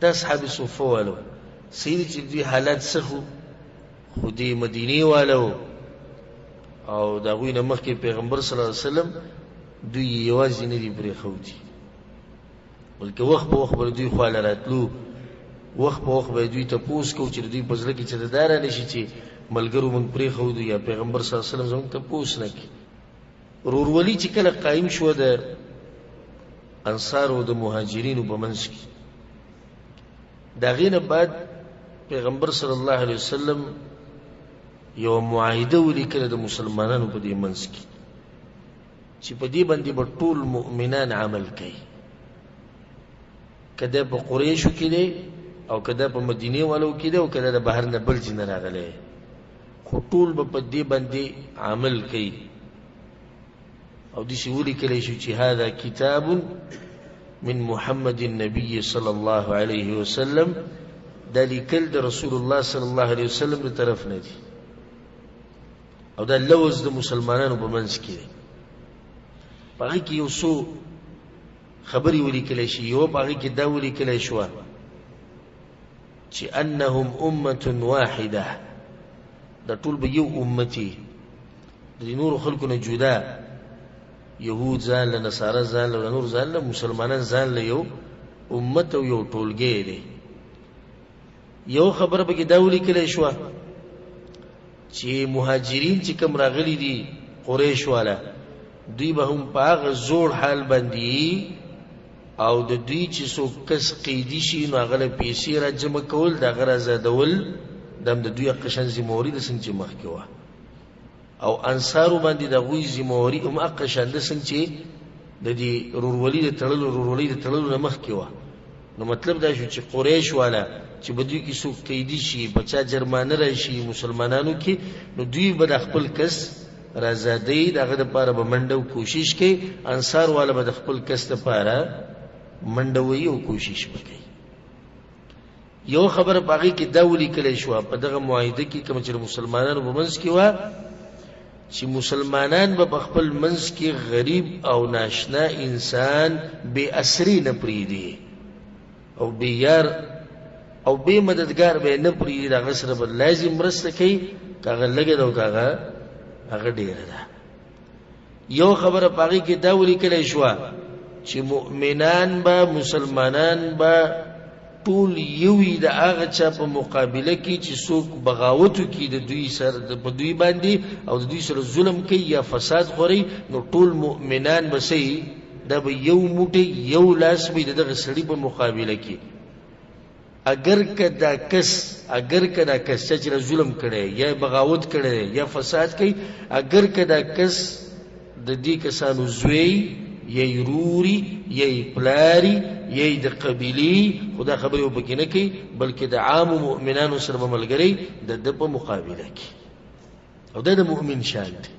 دا اصحاب صفه والو صحیح دي چې دوی حالات سخت وو، خو دې مدینې والو او د هغوی نه مخکې پیغمبر صلی الله علیه وسلم دوی یوازې نه دي پرېښودي، بلکې وخت په وخت به دوی خواله راتلو، وخت په وخت به دوی تپوس کو چې دوی په زړه کې څه دا را نه شي چې ملګرو موږ پرېښودو یا پیغمبر صلی الله علیه وسلم زموږ تپوس نه کړي. ورورولي چې کله قایم شوه د انصارو د مهاجرینو په منځ کې، د هغې نه بعد پیغمبر صلی الله علیه وسلم یوه معاهده ولیکله د مسلمانانو په دې منځ کې چې په دې باندې به ټول مؤمنان عمل کوي، که دا په قریشو کې دی او که دا په مدینې والو کې دی او که دا د بهر نه بل ځای نه راغلی، خو ټول به په دې باندې عمل کوي. او داسې ولیکلی شو چې هذا کتاب من محمد النبي صلی الله علیه وسلم، دا لیکل د رسول الله صلی الله علیه وسلم د طرف نه دی او دا لوز د مسلمانانو په منځ کې دی. په هغې کې یو څو خبرې ولیکلی شي. یوه په هغې کې دا ولیکلی شوه چې انهم امة واحده، دا ټول به یو امتي، د دې نورو خلکو نه جدا، یهود ځان له، نصارا ځان له، نور ځان له، مسلمانان ځان له یو امت او یو ټولګی دی. یو خبره پکې دا ولیکل شوه چې مهاجرین چې کوم راغلي دي قریش والا، دوی به هم په هغه زوړ حال باندې او د دوی چې څوک کس قیدي شي نو هغه له پیسې را جمع کول، د هغه را ازادول، دا هم د دوی هغه شان ذمهواري ده څنګه چې مخکې وه. او انصارو باندې د هغوی ذمهواري هم هغه شان ده څنګه چې د دې ورورولي د تړلو ورورولۍ د تړلو نه مخکې وه. نو مطلب دا شو چې قریش والا چې په دوی کې څوک قیدي شي، په چا جرمانه راشي مسلمانانو کې، نو دوی به د خپل کس رازادي د هغه دپاره به منډه او کوشش کوي، انصار والا به د خپل کس دپاره منډه وهي او کوشش به کوي. یو خبره په هغې کې دا ولیکلی شوه په دغه معاهده کې کومه چې د مسلمانانو په منځ کې وه، چې مسلمانان به په خپل منځ کې غریب او ناشنا انسان بې اسرې نه پرېږدي او بې یار او بې مددګار به یې نه پرېږدي، د هغه سره به لازم مرسته کوي، که هغه لږه ده او که هغه ډېره ده. یو خبره په هغې کې دا ولیکلی شوه چې مؤمنان به مسلمانان به ټول یو وي د هغه چا په مقابله کې چې څوک بغاوت وکړي د دوی سره په دوی باندې او د دوی سره ظلم کوي یا فساد خوري، نو ټول مؤمنان به څه دا به یو موټی یو لاس به د دغه سړي په مقابله کې. اگر که دا کس، اگر که دا کس چا چې ظلم کړی یا بغاوت کړی یا فساد کوي، اگر که دا کس د دې کسانو زوی یا یې روري یا یې پلاري یا یې د قبیلې، خو دا خبرې به پکې نه کوي، بلکې د عامو مؤمنانو سره به ملګری د ده په مقابله کې. او دا د مؤمن شان دی.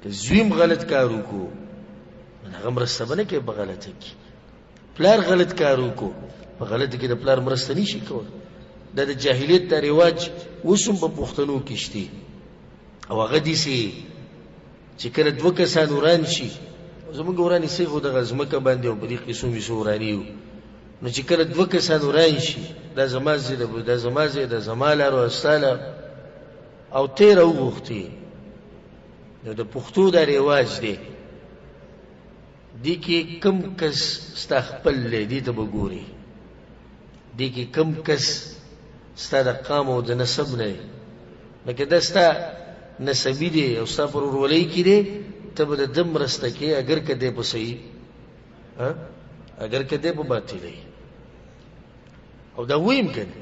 که زوی هم غلط کار وکړو نو هغه مرسته به نه کوي په غلطه کې، پلار غلط کار وکړو په غلطه کې د پلار مرسته نشي کولی. دا د جاهلیت دا رواج اوس هم په پښتنو کې شته، او هغه داسې چې کله دوه کسان وران شي، زموږ وراني څه خو دغه ځمکه باندې او په دې قصو میسو وراني یو، نو چې کله دوه کسان وران شي، دا زما ځای دی، دا زما ځای، دا زما لار او ستا لار، او ته راوغوښتې، نو د پښتو دا رواج دی، دې کې کم کس ستا خپل دی دې ته به ګورې، دې کې کم کس ستا د قام او د نسب نه دی، نو که دا ستا نسبي دی او ستا پر ورورولۍ کې دی، ته به د ده مرسته کوې، اګر که دی په صحیح، اګر که دی په باطلې. او دا ویم که نه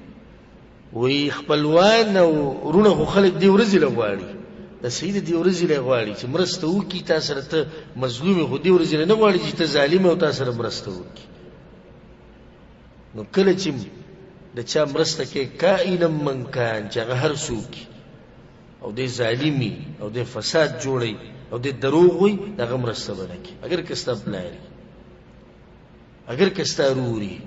وایي خپلوان او وروڼه خو خلک دې ورځې له غواړي، دا صحیح ده، دې ورځې له غواړي چې مرسته وکړي تا سره، ته مظلوم یې، خو دې ورځې له نه غواړي چې ته ظالم او تا سره مرسته وکړي. نو کله چې د چا مرسته کوې کائنا من کان، چې هغه هر څوک او دې ظالمي او دې فساد جوړوي او دې دروغ وایي، د هغه مرسته به نه کوي، اګر که ستا پلار وي، اګر که ستا ورور وي.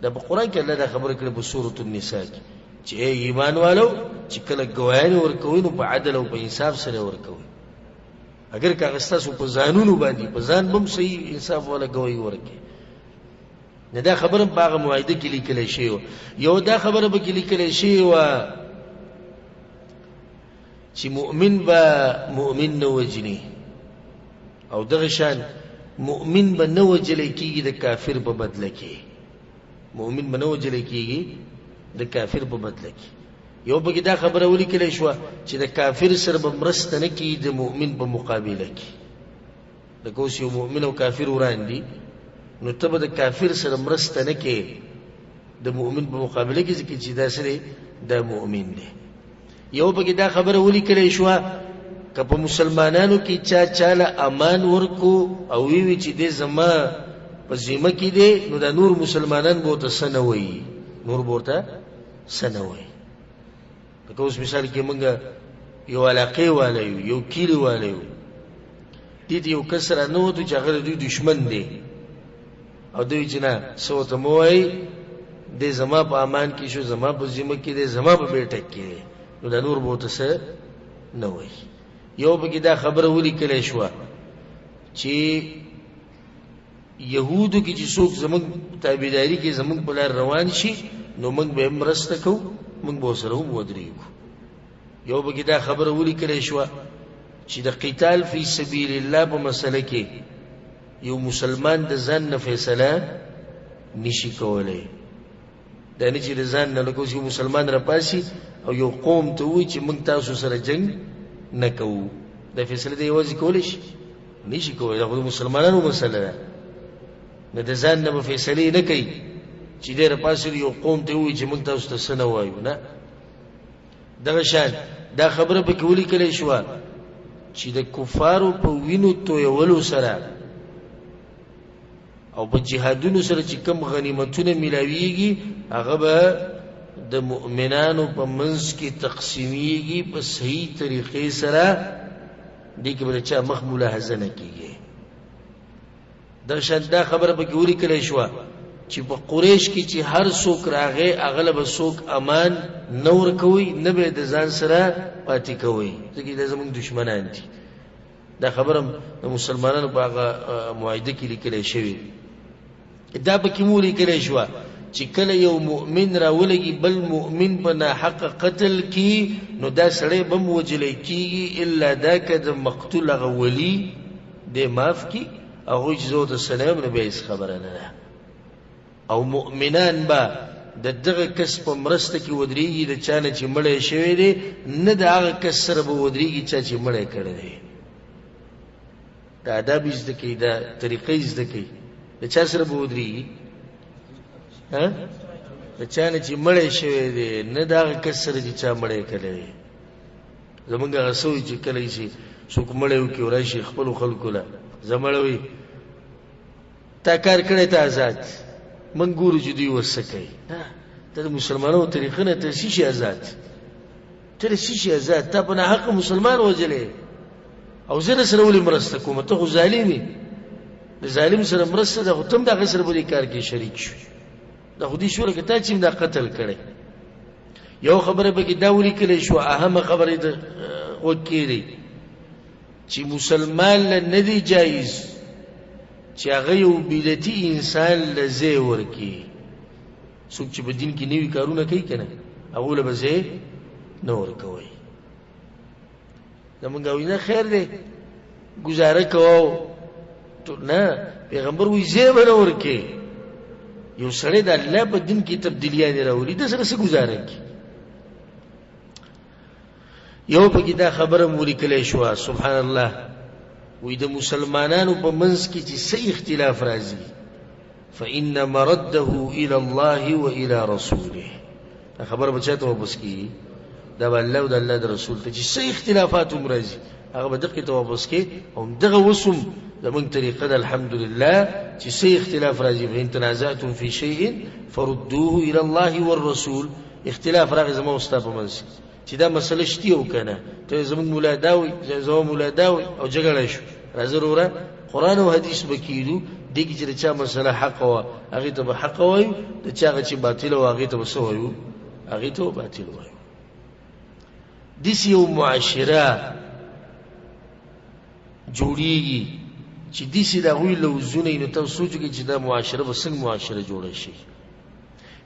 دا په قرآن کې الله دا خبره کړې په سورة النساء کې چې ای ایمان والو چې کله ګواهیانې ورکوئ نو په عدل او په انصاف سره ورکوئ، اګر که هغه ستاسو په ځانونو باندې، په ځان به هم صحیح انصاف والا ګواهي ورکوي. نه دا خبره په هغه معاهده کې لیکلی شوې وه. یو دا خبره پکې لیکلی شوې وه چې مؤمن به مؤمن نه وژني، او دغه شان مؤمن به نه وژلی کېږي د کافر په بدله کې، مؤمن به نه وژلی کېږي د کافر په بدله کې. یو پکې دا خبره ولیکلی شوه چې د کافر سره به مرسته نه کېږي د مؤمن په مقابله کې. لکه اوس یو مؤمن او کافر وران دي، نو ته به د کافر سره مرسته نه کوې د مؤمن په مقابله کې، ځکه چې دا سره دا مؤمن دی. یو پکې دا خبره ولیکلی شوه که په مسلمانانو کې چا چاله امان ورکو او وی چې دی زما په ذمه کې دی، نو دا نور مسلمانان به ورته څه نه وایي، نور به ورته څه نه وایي. لکه اوس مثال کې موږ یو علاقې والا یو، یو کلي والا یو، دې ته یو کس را نه وتو چې هغه د دوی دښمن دی، او دوی چې نه څه ورته مه وایي، دی زما په امان کې شو، زما په ذمه کې دی، زما په بیټک کې دی، نو دا نور به ورته څه نه وایي. یو پکې دا خبره ولیکلی شوه چې یهودو کې چې څوک زموږ تابعداري کې زموږ په لار روان شي، نو موږ به هم مرسته کوو، موږ به ورسره هم ودرېږو. یو پکې دا خبره ولیکلی شوه چې د قتال فی سبیل الله په مسله کې یو مسلمان د ځان نه فیصله نشي کولی. دا نه چې د ځان نه لکه اوس یو مسلمان راپاڅي او یو قوم ته ووایي چې موږ تاسو سره جنګ نه کوو، دا فیصله دی یوازې کولی شي؟ نه شي کولی. دا خو د مسلمانانو مسله ده. نو د ځان نه به فیصلې نه کوي چې دی راپاڅي یو قوم ته ووایي چې موږ تاسو ته څه نه وایو. نه، دغه شان دا خبره پکې ولیکل شوه چې د کفارو په وینو تویولو سره او په جهادونو سره چې کوم غنیمتونه ملاویږي هغه به د مؤمنانو په منځ کې تقسیمیږي په صحیح طریقې سره. دې کې به د چا مخ ملاحظه نه کیږي. دغه شان دا خبره پکې ولیکل شوه چې په قریش کې چې هر څوک راغی هغه له به څوک امان نه ورکوي، نه به یې د ځان سره پاتې کوي، ځکه دا زموږ دښمنان دي. دا خبره د مسلمانانو په هغه معاهده کې لیکل شوې. دا پکې مو لیکل شوه چې کله یو مؤمن راولګي بل مؤمن په ناحقه قتل کی، نو دا سړی به هم وژلی کېږي، الا دا که د مقتول هغه ولي دی معاف کړي، هغوی چې زه ورته څه نه یم نو بیا هېڅ خبره نه ده. او مؤمنان به د دغه کس په مرسته کې ودرېږي د چا نه چې مړی شوی دی، نه د هغه کس سره به ودرېږي چا چې مړی کړی دی. دا آداب یې زده کوي، دا طریقه یې زده کوي. د چا سره به ودرېږي؟ د چا نه چې مړی شوی دی، نه د هغه کس سره چې چا مړی کړی دی. زمونږ هغه څه وي چې کله یې چې څوک مړی وکړي او راشي خپلو خلکو له زه مړی وي، تا کار کړی، ته آزاد، موږ ګورو چې دوی اوس څه کوي. نه، ته د مسلمانانو طریقه نه، ته څه شي آزاد، ته له څه شي آزاد؟ تا په ناحقه مسلمان وژلی او زه در سره ولې مرسته کوم؟ ته خو ظالم یې، د ظالم سره مرسته ده، خو ته هم د هغه سره په دې کار کې شریک شوې. دا خو دې شو لکه تا چې هم دا قتل کړی. یو خبره پکې دا ولیکل شوه، اهمه خبره یې د غوږ کېږدئ چې مسلمان له نه دی جایز چې هغه یو بدعتي انسان له ځای ورکړي. څوک چې په دین کې نوي کارونه کوي که نه، هغو له به ځای نه ورکوي. زمونږ وایي نه خیر دی ګزاره کوو، نه، پیغمبر وایي ځای به نه ورکړي. یو سړی د الله په دین کې تبدیلیانې راولي، ده سره څه ګزاره کوي؟ یو پکې دا خبره مو لیکلی شوه، سبحان الله، وایي د مسلمانانو په منځ کې چې څه اختلاف راځي، فإن مرده إلى الله وإلى رسوله. دا خبره به چا ته واپس کېږي؟ دا به الله او د الله د رسول ته. چې څه اختلافات هم راځي هغه به دقې ته واپس کړي. او همدغه اوس هم زموږ طریقه ده الحمدلله، چې څه اختلاف راځي، فإن تنازعتم في شيء فردوه إلى الله والرسول. اختلاف راغی زما او ستا په منځ کې چې دا مسله شتي او که نه، ته زموږ ملا دا وایي، زما ملا دا وایي، او جګړه شو. راځه وروره قرآن او حدیث به کېدو، دې کې چې د چا مسله حق وه هغې ته به حق وایو، د چا هغه چې باطله وه هغې ته به څه وایو؟ هغې ته به باطل وایو. داسې یو معاشره جوړیږي چې داسې د هغوی لوزونه وي، نو تاسو سوچ وکړئ چې دا معاشره به څنګه معاشره جوړه شي.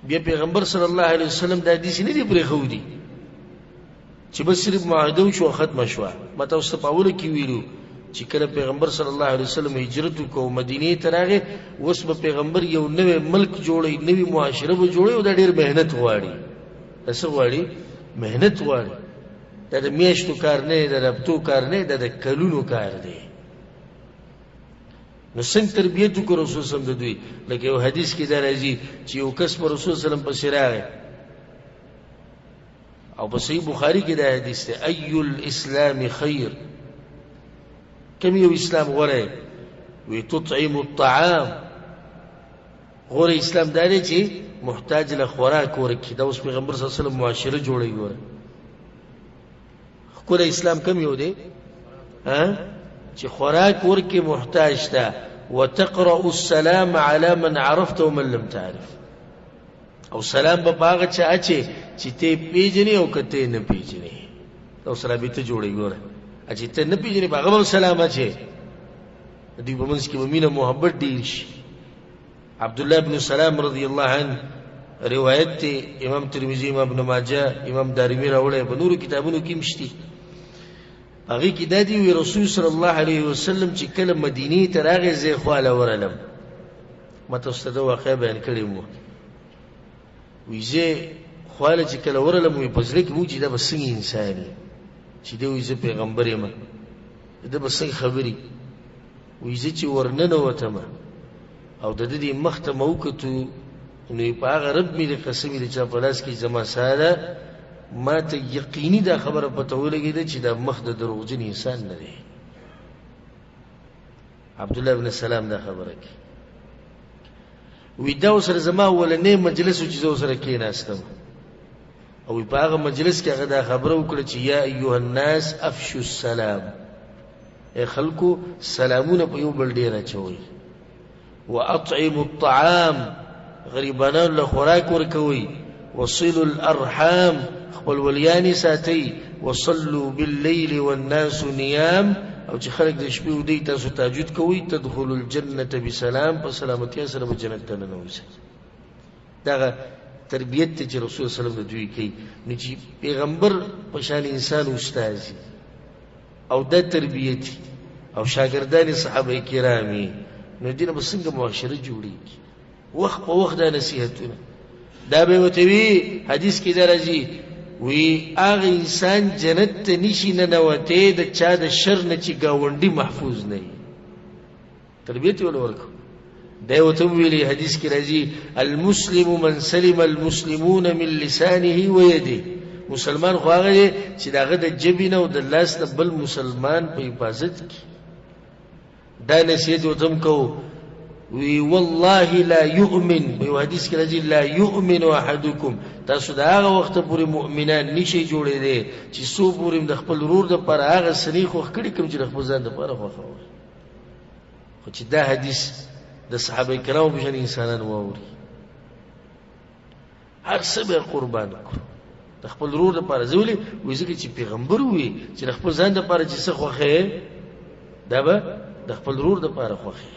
بیا پیغمبر صلی الله علیه وسلم دا داسې نه دي پرېښودي چې بس صرف معاهده وشوه ختمه شوه. ما تاسو ته په اوله کې ویلو چې کله پیغمبر صلی الله علیه وسلم هجرت وکړو مدینې ته راغی، اوس به پیغمبر یو نوی ملک جوړوي، نوې معاشره به جوړوي، او دا ډېر محنت غواړي. دا څه غواړي؟ محنت غواړي. دا د میاشتو کار نه دی، دا د هفتو کار نه دی، دا د کلونو کار دی. نو څنګه تربیت وکړو رسول صلی الله علیه وسلم د دوی؟ لکه یو حدیث کې دا راځي چې یو کس پر رسول صلی الله علیه وسلم پسې راغی، او په صحیح بخاري کې دا حدیث دی، ای الاسلام خیر، کوم یو اسلام غوره؟ وی تطعم الطعام. غوره اسلام دا دی چې محتاج له خوراک ورکړي. دا اوس پیغمبر صلی الله علیه وسلم معاشره جوړوي. ګوره ښکلی اسلام کوم یو دی؟ چې خوراک ورکړي محتاج ته، وتقرأ السلام على من عرفت ومن لم تعرف. او سلام به په هغه چا اچې چې ته یې پېژنې او که ته یې نه پېژنې. دا اوس رابطه جوړوي. ګوره چې ته نه پېژنې په هغه به هم سلام اچې، د دوی په منځ کې به مینه محبت ډېر شي. عبدالله بن سلام رضی الله عنه روایت دی، امام ترمذي، امام ابن ماجه، امام دارمي راوړی، په نورو کتابونو کې هم شته. هغې کې دا دی وی رسول صلی الله علیه وسلم چې کله مدینې ته راغی، زه یې خواله ورغلم. ما تاسو ته دا واقعه بیان کړې وه. وی زه خواله چې کله ورغلم، وی په زړه کې مو چې دا به څنګه انسان وي چې دی وایي زه پیغمبر یم، ده به څنګه خبرې. وایي زه چې ورننوتم او د ده دې مخ ته مې وکتو، نو په هغه رب مې د قسم د چا په لاس کې زما ساه ده، ما ته یقیني دا خبره پته ولګېده چې دا مخ د دروغجن انسان نه دی. عبدالله بن سلام دا خبره کوي. وی دا ورسره زما اولنی مجلس و چې زه ورسره کېناستم، او په هغه مجلس کې هغه دا خبره وکړه چې یا ایها الناس افشوا السلام، ای خلکو سلامونه په یو بل ډېر اچوئ، واطعموا الطعام، غریبانو له خوراک ورکوئ، وصلوا الارحام، خپل ولیانې ساتئ، وصلوا باللیل والناس نیام، او چې خلک د شپې ویده وي تاسو تهجد کوئ، تدخلوا الجنة بسلام، په سلامتیا سره به جنت ته ننوځئ. دغه تربیت ته چې رسول صلی الله علیه وسلم د دوی کوي، نو چې پیغمبر په شان انسان استاد او دا تربیت او شاګردان صحابه کرام، نو دینه به څنګه معاشره جوړیږي؟ وخت په وخت دا نصیحتونه دا به ورته وي. حدیث کې دا راځي، وی هغه انسان جنت ته نشي ننوتی د چا د شر نه چې ګاونډي محفوظ نه وي. تربیت یې ورله ورکړو. دی ورته وویلي، حدیث کې راځي، المسلم من سلم المسلمون من لسانه ویده، مسلمان خو هغه دی چې د هغه د ژبې نه او د لاس نه بل مسلمان په حفاظت کې. دا نصیحت ورته هم کوو. وی والله لا یؤمن، په یو حدیث کې راځي، لا یؤمن احدکم، تاسو د هغه وخته پورې مؤمنان نشئ جوړېدی چې څو پورې د خپل ورور دپاره هغه څه نه خوښ کړي کوم چې د خپل ځان دپاره خوښوي. خو چې دا حدیث د صحابه کرامو په شان انسانان واوري، هر څه به قربان کړو د خپل ورور لپاره. زه ولې وایي؟ ځکه چې پیغمبر ووایي چې د خپل ځان دپاره چې څه خوښې دا به د خپل ورور دپاره خوښې،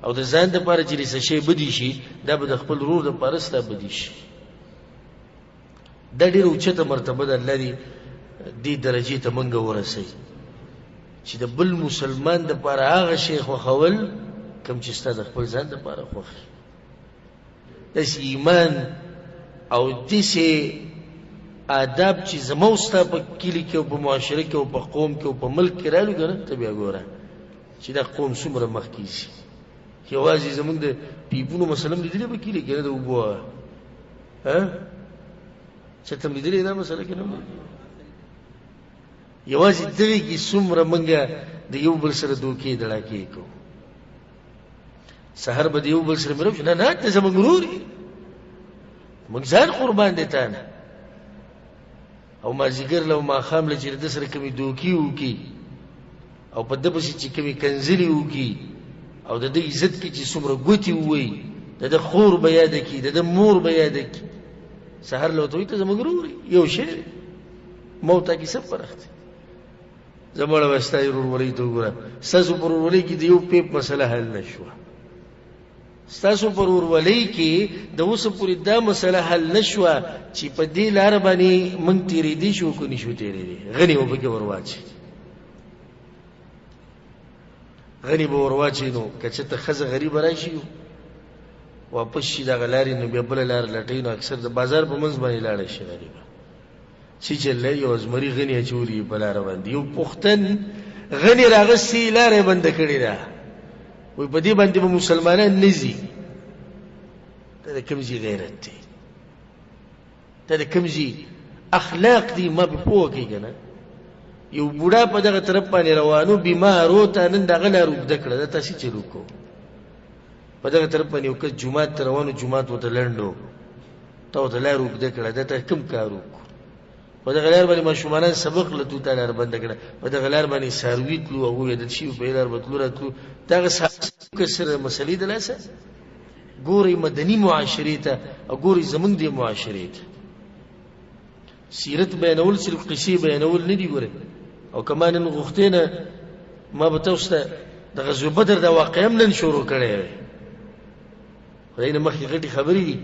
او د ځان دپاره چې څه شی بدی شي دا به د خپل ورور دپاره ستا بدی شي. دا ډېره اوچته مرتبه ده، الله دې دې درجې ته موږ ورسوي چې د بل مسلمان دپاره هغه شی خوښول کوم چې ستا د خپل ځان دپاره خوښ وي. داسې ایمان او داسې آداب چې زما او ستا په کلي کې او په معاشره کې او په قوم کې او په ملک کې رالو که نه، ته بیا ګوره چې دا قوم څومره مخکې ځي. یوازې زموږ د پیپونو مسله هم لیدلې په کلي کې نه، د اوبو ها چېرته هم لیدلې دا مسله کې نه، یوازې دغې کې څومره موږ د یو بل سره دوکې دړاکې کوو. سهار به د یو بل سره ملو شو، نه نه ته زموږ ورور یې، موږ ځان قربان دی تا نه. او مازدیګر له ماښام له چې د ده سره کومې دوکې وکړي او په ده پسې چې کومې کنځلې وکړي او د ده عزت کې چې څومره ګوتې ووایي، د ده خور به یاده کړي، د ده مور به یاده کړي. سهار له ورته وایي ته زموږ ورور یې، یو شی دی، ما او تا کې څه فرق دی؟ زموږ به ستا ورورولۍ ته وګوره، ستاسو په ورورولۍ کې د یو پیپ مسله حل نه شوه، ستاسو په ورورولۍ کې د اوسه پورې دا مسله حل نه شوه چې په دې لاره باندې موږ تېرېدی شو که نه شو تېرېدی. غني به پکې ورواچوي، غني به ورواچوي. نو که چېرته ښځه غریبه راشي واپس شي دغه لارې، نو بیا بله لاره لټوي. نو اکثر د بازار په منځ باندې لاړه شي غریبه. څه چل دی؟ یو زمري غني اچولي په لاره باندې، یو پښتن غني راغستې لاره یې بنده کړې ده، وایي په دې باندې به مسلمانان نه ځي. دا د کوم ځای غیرت دی؟ دا د کوم ځای اخلاق دی؟ ما په پوه کوي که نه؟ یو بوډا په دغه طرف باندې روانو، بیمار و، تا نن دغه لار اوږده کړه، دا تاسې چل وکړو. په دغه طرف باندې یو کس جومات ته روان و، جومات ورته لنډ و، تا ورته لار اوږده کړه، دا ته کوم کار وکړو؟ په دغه لار باندې ماشومانان سبق له تلو، تا لار بنده کړه. په دغه لار باندې څاروي تلو، هغوی عادت شوي په دې لار به تلو راتلو. دغه کس سره مسلې د لاسه ګورئ مدني معاشرې ته او ګورئ زموږ دې معاشرې ته. سیرت بیانول صرف قصې بیانول نه دي ګورئ. او که ما نن غوښتې نه، ما به تاسو ته د غزوه بدر دا واقعه هم نن شروع کړی وی. خدای نه مخکې غټې خبرې دي.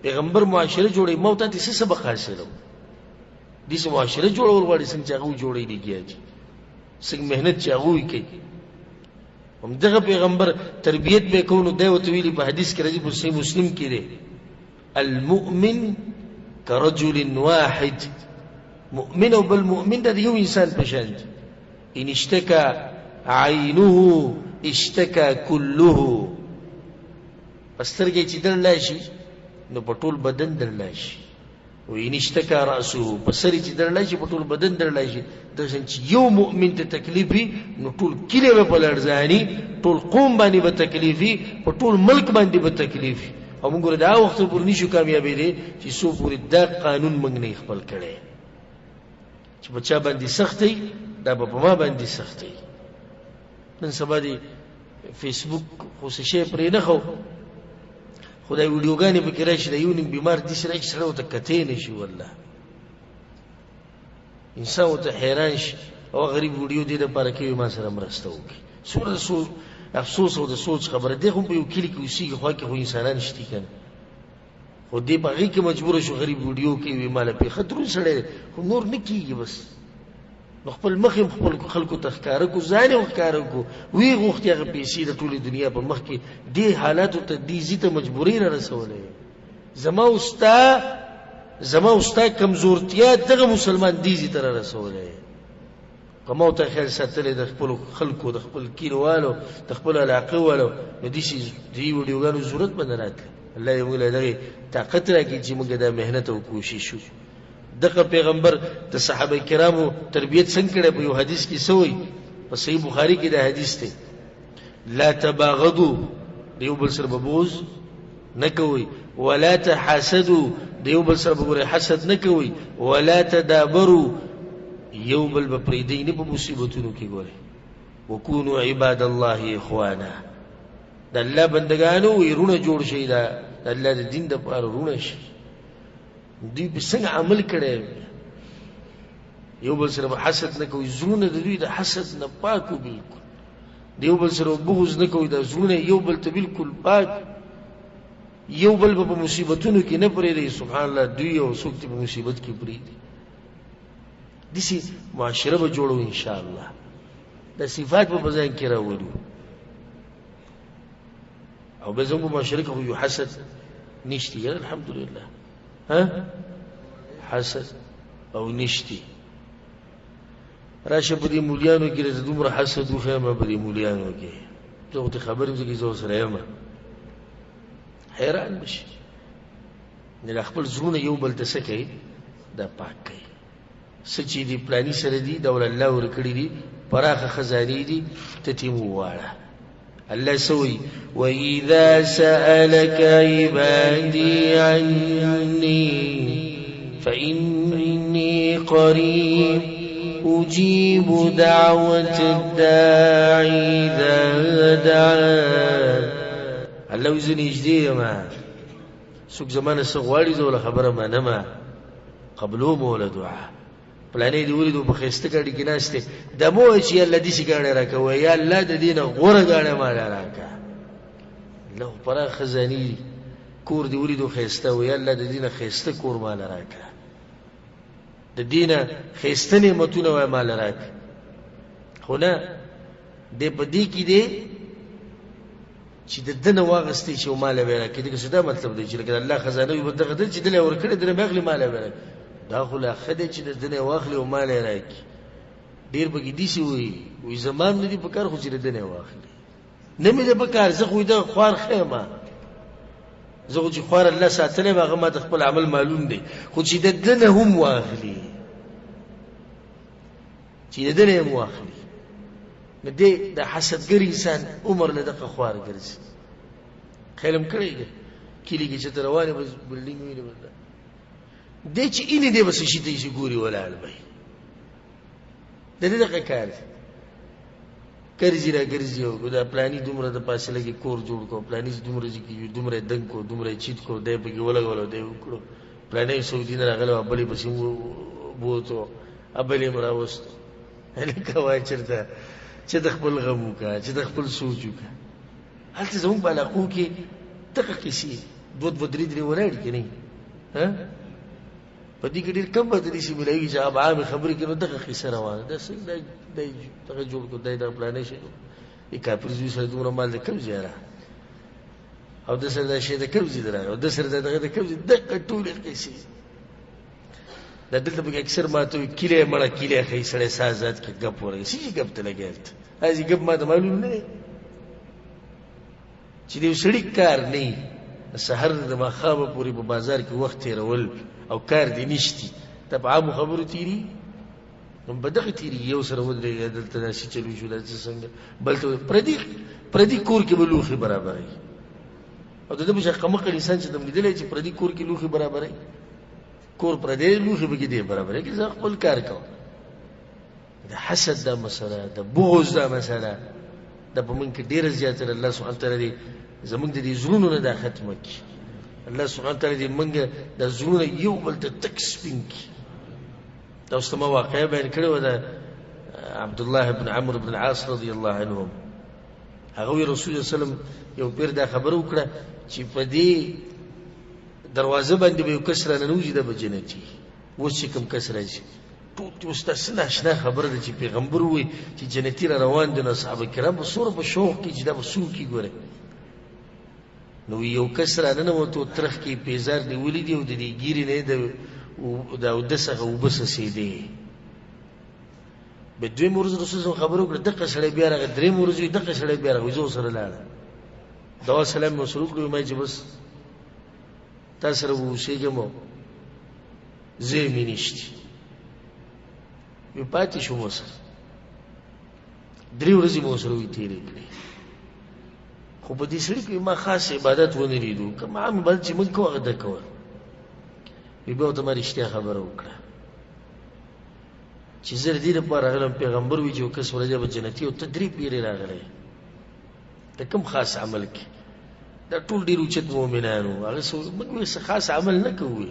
پیغمبر معاشره جوړوي، ما او تا ته څه سبق حاصلوو؟ داسې معاشره جوړول غواړي څنګه چې هغوی جوړوي لګیا دي، څنګه محنت چې هغوی کوي. همدغه پیغمبر تربیت به کوو. نو دی ورته ویلي، په حدیث کې راځي، په صحیح مسلم کې دی، المؤمن کرجل واحد، مؤمن او بل مؤمن د یو انسان په شان دي. ان اشتکى عینه اشتکى كله، په سترګې چې درلا شي نو په ټول بدن درلا شي، و ان اشتکى رأسه، په سر چې درلا شي په ټول بدن درلا شي. دغه شان چې یو مؤمن ته تکلیف وي نو ټول کلی به په لړزاني، ټول قوم باندې به تکلیف وي، په ټول ملک باندې به تکلیف وي. او موږ دا وخت پورې نشو کامیابېدی چې څو پورې دا قانون موږ نه خپل کړی، چې په چا باندې سخت دی دا به په ما باندې سخت دی. نن سبا دی فیسبوک خو څه شی پرې نه خو، خو دا ویډیوګانې پکې راشي، دا یو نیم بیمار داسې راشي سړی ورته کتی نه شي، والله انسان ورته حیران شي. او غریب ویډیو دې دپاره کوي ما سره مرسته وکړي. څومره د افسوس او د سوچ خبره دی. خو په یو کلي کې اوسېږي، خوا کې خو انسانان شتي که نه، خو دې په هغې کې مجبوره شو غریب ویډیو کوي، وي ما له پېښه دروند سړی دی، خو نور نه کېږي بس. نو خپل مخ یې خپل خلکو ته ښکاره کړو، ځان یې ښکاره کړو، ویې غوښتې هغه پیسې د ټولې دنیا په مخ کې. دې حالاتو ته دې ځي ته مجبورۍ را رسولی. زما او ستا کمزورتیا دغه مسلمان دې ځي ته را رسولی. که ما ته خیال ساتلی د خپلو خلکو، د خپل کلیوالو، د خپلو علاقې والو، نو داسې دې ویډیوګانو ضرورت به نه راتلی. الله دې موږ له دغې طاقت راکړي چې موږ دا محنت او کوشش وکړو. دغه پیغمبر د صحابه کرامو تربیت څنګه کړی؟ په یو حدیث کې څه وایي؟ په صحیح بخاري کې دا حدیث دی، لا تباغضوا، د یو بل سره به بغض نه کوئ، ولا تحاسدوا، د یو بل سره به ګورئ حسد نه کوئ، ولا تدابروا، یو بل به پرېږدئ نه په مصیبتونو کې ګورئ، وکونوا عباد الله اخوانا، د الله بندګانو وي وروڼه جوړ شئ، دا د الله د دین دپاره وروڼه شئ. دوی په څنګه عمل کړی؟ یو بل سره به حسد نه کوي، زړونه د دوی د حسد نه پاک وو بالکل، د یو بل سره بغض نه کوي، دا زړونه یو بل ته بالکل پاک، یو بل به په مصیبتونو کې نه پرېږدي. سبحان الله، دوی یو څوک چې په مصیبت کې پرېږدي. داسې معاشره به جوړو انشاءالله، دا صفات به په ځان کې راولو. او به زموږ معاشره کې خو یو حسد نشته، یاره الحمدلله، ها حسد او نشتی. راشه په دې مولیانو کې راته دومره حسد وښیم، په دې مولیانو کې زه خو ته خبر یم چې زه ورسره یم، حیران به شي. نه خپل زړونه یو بل ته څه کوي؟ دا پاک کوي. څه چې دي پلاني سره دي، دا ول الله ورکړي دي، پراخه خزانې دي، ته ترې وغواړه. الله سوي وإذا سألك عبادي عني فإني قريب أجيب دعوة الداعي إذا دعان. الله وزن يجدي ما څوک زمانه څه غواړي زه وله خبره منمه، قبلوم وله دعا. پلانې دې ولیدو په ښایسته ګاډي کې ناست دی، دا مه وایه چې یا الله داسې ګاډی راکوه، یا الله د دې نه غوره ګاډی ماله راکړه. الله خو پراخه خزانې دي. کور دې ولیدو ښایسته، وایه یا الله د دې نه ښایسته کور ماله راکړه، د دې نه ښایسته نعمتونه وایه ماله راکړه. خو نه، دی په دې کې دی چې د ده نه واخیستې چې ماله به یې راکړي. دغه څه دا مطلب دی چې لکه د الله خزانه وي، بس دغه دی چې ده له یې ورکړې، ده نه مې اخلي ماله به یې راکړي. دا خو لا ښه دی چې د ده نه یې واخلي او ماله یې راکړي. ډېر پکې داسې وایي، وایي زما هم نه دي په کار، خو چې د ده نه یې واخلي، نه مې ده په کار، زه خو دغه خوار ښه یم، زه خو چې خوار الله ساتلی یم، هغه ما ته خپل عمل معلوم دی، خو چې د ده نه هم واخلي، چې د ده نه هم واخلي. نو دی د حسدګر انسان عمر له دغه خوار ګرځي. خیال هم کړی دی کلي کې چې ته روان یې، بس بلډینګ وینې، بس دی چې اینې دی بس شي ته یې ګوري ولاړ به وي. د دې دغه کار دی، ګرځي را ګرځي، او دا پلاني دومره د فاصله کې کور جوړ کړو، پلاني دومره ځای کې دومره یې دنګ کړو، دومره یې چیت کړو، دی پکې ولګولو، دی وکړو، پلانی سعودي نه راغلی وه، بل یې پسې بوتو، بل یې هم راوستو. هلکه وایه چېرته چې د خپل غم وکړه، چې د خپل سوچ وکړه. هلته زموږ په علاقو کې دغه قصې دوه دوه درې درې ولاړې که نه؟ ها؟ په دې کې ډېر کم به داسې ملاوېږي چې هغه عامې خبرې کوي، نو دغه قصه روانه ده. څنګه دی دغه جوړ کړو، دی دغه پلانی شی جوړ کړو، دې کافر زوی سره دومره مال د کوم ځای راغی، او د سره دا شی د کوم ځای راغی، او د سره دا دغه د کوم ځای، دغه ټولې قصې. دا دلته پکې اکثر ماته وي کلی مړه کلی ښایي سړی ساه ازاد کړي ګپ ورکړي څه شي ګپ ته لګیا هلته هسې ګپ ماته معلوم نه دی چې د یو سړي کار نه وي د سحر د ماښامه پورې په بازار کې وخت تېرول او کار دې نشتي دا په عامو خبرو تېري هم په دغه تېرېږي یو سره ودرېږي دلته داسې چلو شو داسې څنګه بل ته پردي پردي کور کې به لوښي برابروي او د ده په شان قمقل انسان چې تم لیدلی چې پردي کور کې لوښي برابروي کور پردی لوښي پکې دی برابروي که زه خپل کار کوم. د حسد دا مسله، د بغض دا مسله دا په موږ کې ډېره زیاته ده. الله سبحانه وتعالی دې زموږ د دې زړونو نه دا ختمه کړي. الله سبحانه وتعالی دې موږ د زړونه یو بل ته تک سپین کړي. تاسو ته ما واقعه بیان کړې وه د عبدالله بن عمرو بن العاص رضی الله عنهم. هغه وی رسول الله صلی الله علیه وسلم یو پیر دا خبره وکړه چې په دې دروازه باندې به یو کس راننوځي دا به جنتي. اوس چې کوم کس راځي ټول ته اوس دا څه ناشنا خبره ده چې پیغمبر ووایي چې جنتي را روان دي، نو اصحاب کرام به څومره په شوق کې چې دا به څوک وي ګوره. نو یو کس را ننوتو، ترخ کې پیزار نیولي دي او د دې ږیرې نه یې د اودس هغه اوبه څڅېدې. بیا دویم ورځ رسول الله خبره وکړه، دقه سړی بیا راغی. دریم ورځ وي دقه سړی بیا راغی، زه ورسره لاړم، دوا سلام مې ورسره وکړو، ما چې بس تا سره به اوسېږم ځای مې نشته. وی پاتې شوم ورسره، درې ورځې مې ورسره وي تېرې کړې. خو په دې سړي کې ما خاص عبادت ونه لیدو، کوم عام عبادت چې موږ کوو هغه ده کول. وی بیا ورته ما رښتیا خبره وکړه چې زه د دې لپاره راغلم، پیغمبر وي چې یو کس ورځ به جنتي او ته درې پیرې راغلی، ته کوم خاص عمل کې؟ دا ټول ډېر اوچت مؤمنان وو، هغه څه موږ وایي څه خاص عمل نه کوو.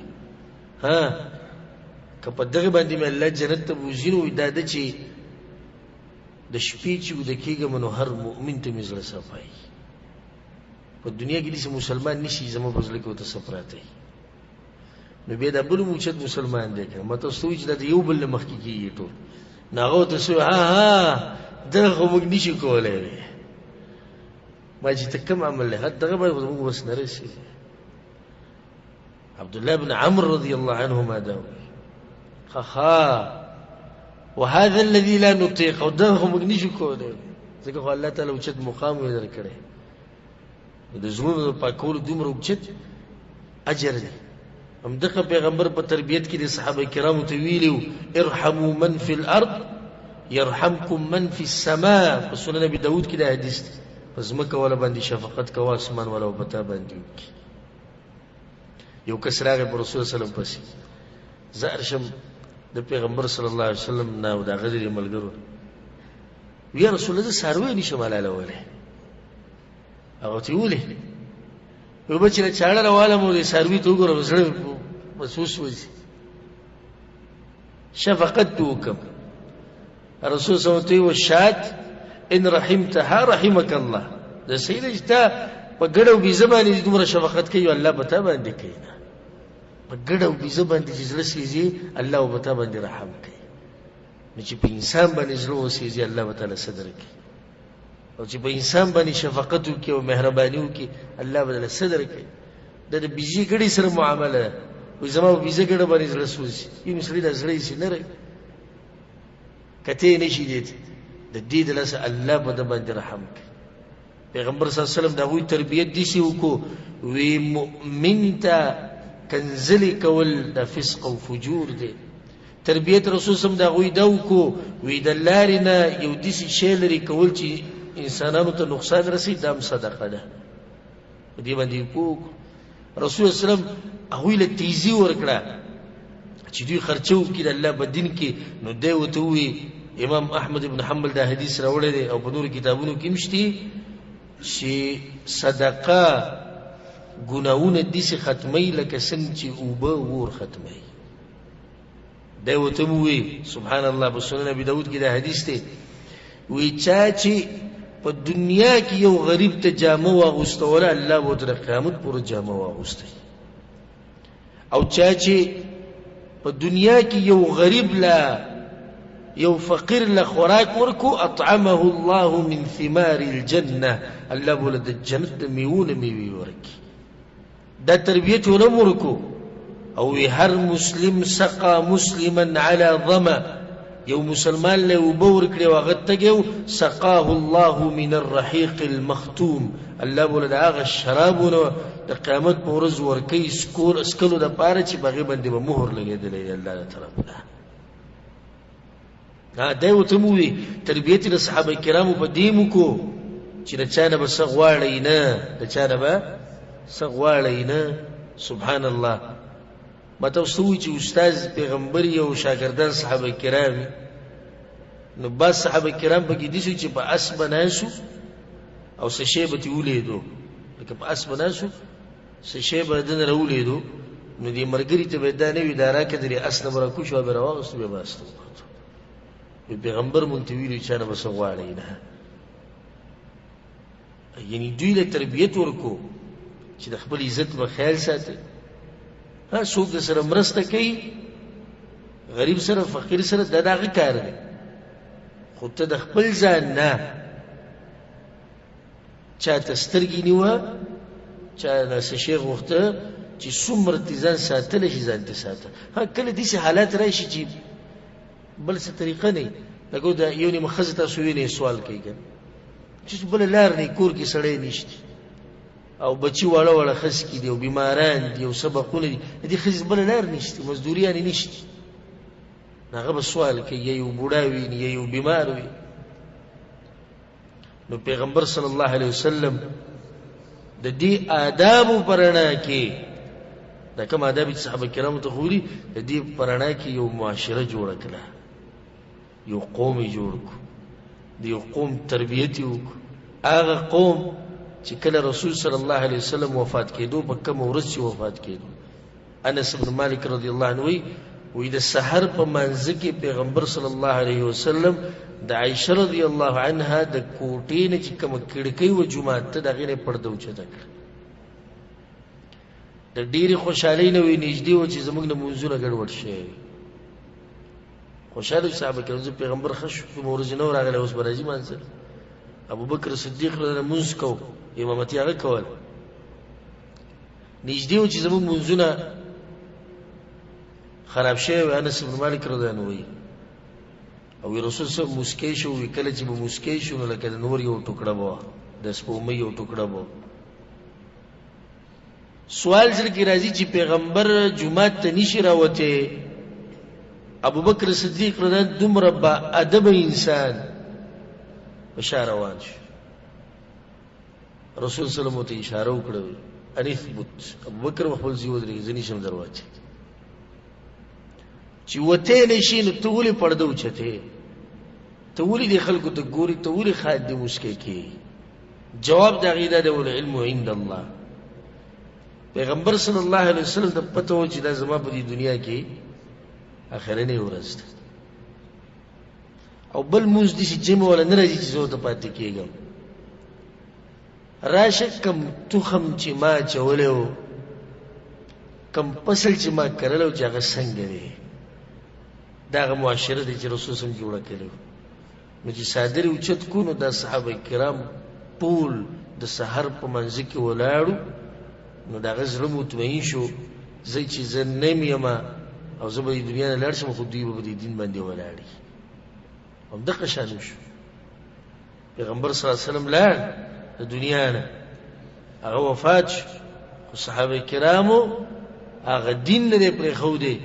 ها که په دغه باندې مې الله جنت ته بوځي نو دا ده چې د شپې چې ویده کېږم نو هر مؤمن ته مې زړه صفایي. په دنیا کې داسې مسلمان نشي زما په زړه کې ورته څه پراته وي. نو بیا دا بل هم اوچت مسلمان دی که نه، ما تاسو ته وویل چې دا د یو بل نه مخکې کېږي ټول. نو هغه ورته څه وویل، ها ها دغه خو موږ نشو کولی. ما چې ته کوم عمل دی دغه باندې خو زموږ وس نه رسېږي. عبد الله بن عمرو رضی الله عنهما دا وایي خخا وهذا الذي لا نطيق، او دغه خو موږ نشو کولی، ځکه خو الله تعالی اوچت مقام یې درکړی. د زړونو د پاکولو دومره اوچت اجر دی. همدغه پیغمبر په تربیت کې د صحابه کرامو ته ویلي وو ارحموا من فی الارض یرحمکم من فی السماء. په سنن ابي داود کې دا حدیث دی. په ځمکه والا باندې شفقت کوه، اسمان والا په تا باندې وکړي. یو کس راغی په رسول الله صلی الله علیه وسلم پسې، زه شم د پیغمبر صلی الله علیه وسلم نه او د هغه د ملګرو، یا رسول الله زه څاروی نشم حلالولی. هغه ته ولې؟ یو بچی له چاړه راوالم او د څاروي ته وګورم زړه مې بس وسوځي. شفقت پې وکړم. رسول صلی الله علیه وسلم شات ان رحمتها رحمک الله. دا صحیح ده چې تا په ګډه او بیزه باندې دومره شفقت کوي، الله به تا باندې کوي نه. په ګډه او بیزه باندې چې زړه سېځي الله به تا باندې رحم کوي. نو چې په انسان باندې زړه وسېځي الله به تعالی څه درکوي، او چې په انسان باندې شفقت وکړي او مهرباني وکړي الله به درله څه درکوي. دا د بیزې ګډې سره معامله ده. وایي زما په بیزه ګډه باندې زړه سوځي، یم سړي دا زړه یې نه ري کتې نه شي دی ته. د دې د لاسه الله په ده باندې رحم کوي. پیغمبر صلی الله علیه وسلم د هغوی تربیت داسې وکړو، وی مؤمن ته کنځلې کول د فسق او فجور دی. تربیت رسول سم د هغوی دا وکړو، وی د لارې نه یو داسې شی لرې کول چې انسانانو ته نقصان رسوي دا هم صدقه ده. په دې باندې یې پوه کړو. رسول الله صلی الله علیه وسلم هغوی له تیزي ورکړه چې دوی خرچه وکړي د الله په دین کې. نو دی ورته ووایي، امام احمد بن حنبل دا حدیث راوړی دی او په نورو کتابونو کې هم شته چې صدقه ګناهونه داسې ختموي لکه څنګه چې اوبه اور ختموي. دی ورته ووایي، سبحان الله، په سنن ابي داود کې دا حدیث دی، وایي چا چې په دنیا کې یو غریب ته جامه واغوستوله الله به ورته د قیامت پورې جامه واغوستوي، او چا چې په دنیا کې یو غریب له یو فقیر له خوراک ورکو اطعمه الله من ثمار الجنه، الله به له د جنت د میوو نه میوې ورکړي. دا تربیت ولم ورکو. او وی هر مسلم سقا مسلما على ظما، یو مسلمان له اوبه ورکړې او هغه تږی و، سقاه الله من الرحیق المختوم، الله به له د هغه شرابو نه د قیامت په ورځ ورکوي څکلو دپاره چې په هغې باندې به مهر لګېدلی دی الله له طرف نه. دا ورته مو وي تربیت د صحابه کرامو په دې مو کو چې د چا نه به څه غواړئ نه، د چا نه به څه غواړئ نه. سبحان الله. ما تاسو ته ووایي چې استاد پیغمبر یو شاګردان صحابه کرام، نو بعض صحابه کرام پکې داسې چې په اس به ناست او څه شی به ترې ولیدو، لکه په اس به ناست څه شی به دنه راولیدو، نو دې ملګري ته به یې دا نه وي دا راکړه، د دې اس نه به راکوز شو، به یې راواخیستو، بیا به اس ته وختو. وایي پیغمبر مونږ ته ویلي چا نه به څه غواړئ نه، یعنی دوی له تربیت ورکو چې د خپل عزت به خیال ساتي. ها څوک د سره مرسته کوي، غریب سره فقیر سره، دا د هغه کار دی، خو ته د خپل ځان نه چاته سترګې نیوه، چا نه څه شی غوښته چې څومره ترې ځان ساتلی شي ځان ترې ساته. ها کله داسې حالات راشي چې بل څه طریقه نه وي، لکه دا یو نیمه ښځه تاسو وینئ سوال کوي که نه، چې بله لار نه، کور کې سړی نشته او بچي واړه واړه خسکي دي او بیماران دي او سبقونه دي، د دې ښځې بله لار نشته، مزدوریانې نشته، نو هغه به سوال کوي، یا یو بوډا وي یا یو بیمار وي. نو پیغمبر صلی الله علیه وسلم د دې آدابو په رڼا کې، دا کوم آداب چې صحابه کرامو ته ښودي، د دې په رڼا کې یو معاشره جوړه کړه، یو قوم یې جوړ کړو، د یو قوم تربیت یې وکړو. هغه قوم چې کله رسول صلی الله علیه وسلم وفات کېدو، په کومه ورځ چې وفات کېدو، انس بن مالک رضی الله عنه وایي، وایي د سحر په مانځه کې پیغمبر صلی الله علیه وسلم د عایشه رضی الله عنها د کوټې نه چې کومه کړکۍ وه جومات ته، د هغې نه یې پرده اوچته کړه. د ډېرې خوشحالۍ نه وایي نږدې وه چې زموږ نه لمونځونه ګډوډ شوی. خوشحاله شو صحابه کرام، زه پیغمبر ښه شو، کومه ورځ نه وه راغلی، اوس به راځي مانځه. ابوبکر صدیق رضی الله عنه لمونځ کو، امامتي هغه کول. نږدې و چې زموږ لمونځونه خراب شوی وي. انس بن مالک رضی الله عنه وایي، او وی رسول صاحب موسکی شو، وی کله چې به موسکی شو نو لکه د نور یو ټوکړه به وه، د سپوږمۍ یو ټوکړه به وه. سوال زړه کې راځي چې پیغمبر جومات ته نشي راوتی، ابوبکر صدیق رضی الله دومره با ادب انسان په شا روان شو. رسول صلی الله علیه وسلم ته اشاره وکړه، ان اثبت. ابوبکر په خپل ځای ودرېږي، زه نشم درواچي. چې وتی نه شي نو ته ولې پرده اوچتې؟ ته ولې دې خلکو ته ګورې؟ ته ولې خاندې موسکی کېږي؟ جواب د هغې دا دی، والعلم عند الله. پیغمبر صلی الله علیه وسلم ته پته وه چې دا زما په دې دنیا کې اخرنۍ ورځ ده، او بل مونځ داسې جمع وله نه راځي چې زه ورته پاتې کېږم. راشه کم تخم چې ما اچولی و، کم فصل چې ما کرلی و، چې هغه څنګه دی، دا هغه معاشره دی چې رسول صلی الله علیه وسلم جوړه کړې وه. نو چې څادر یې اوچت کړو، نو دا صحابه کرام ټول د سحر په منځ کې ولاړو، نو د هغه زړه مطمئن شو، زه چې زه نیم یم او زه به د دنیا نه لاړ شم، خو دوی به په دې دین باندې ولاړ وي. همدغه شان وشو. پیغمبر صلی الله علیه وسلم لاړ د دنیا نه، هغه وفات شو، خو صحابه کرامو هغه دین نه دی پرېښودی،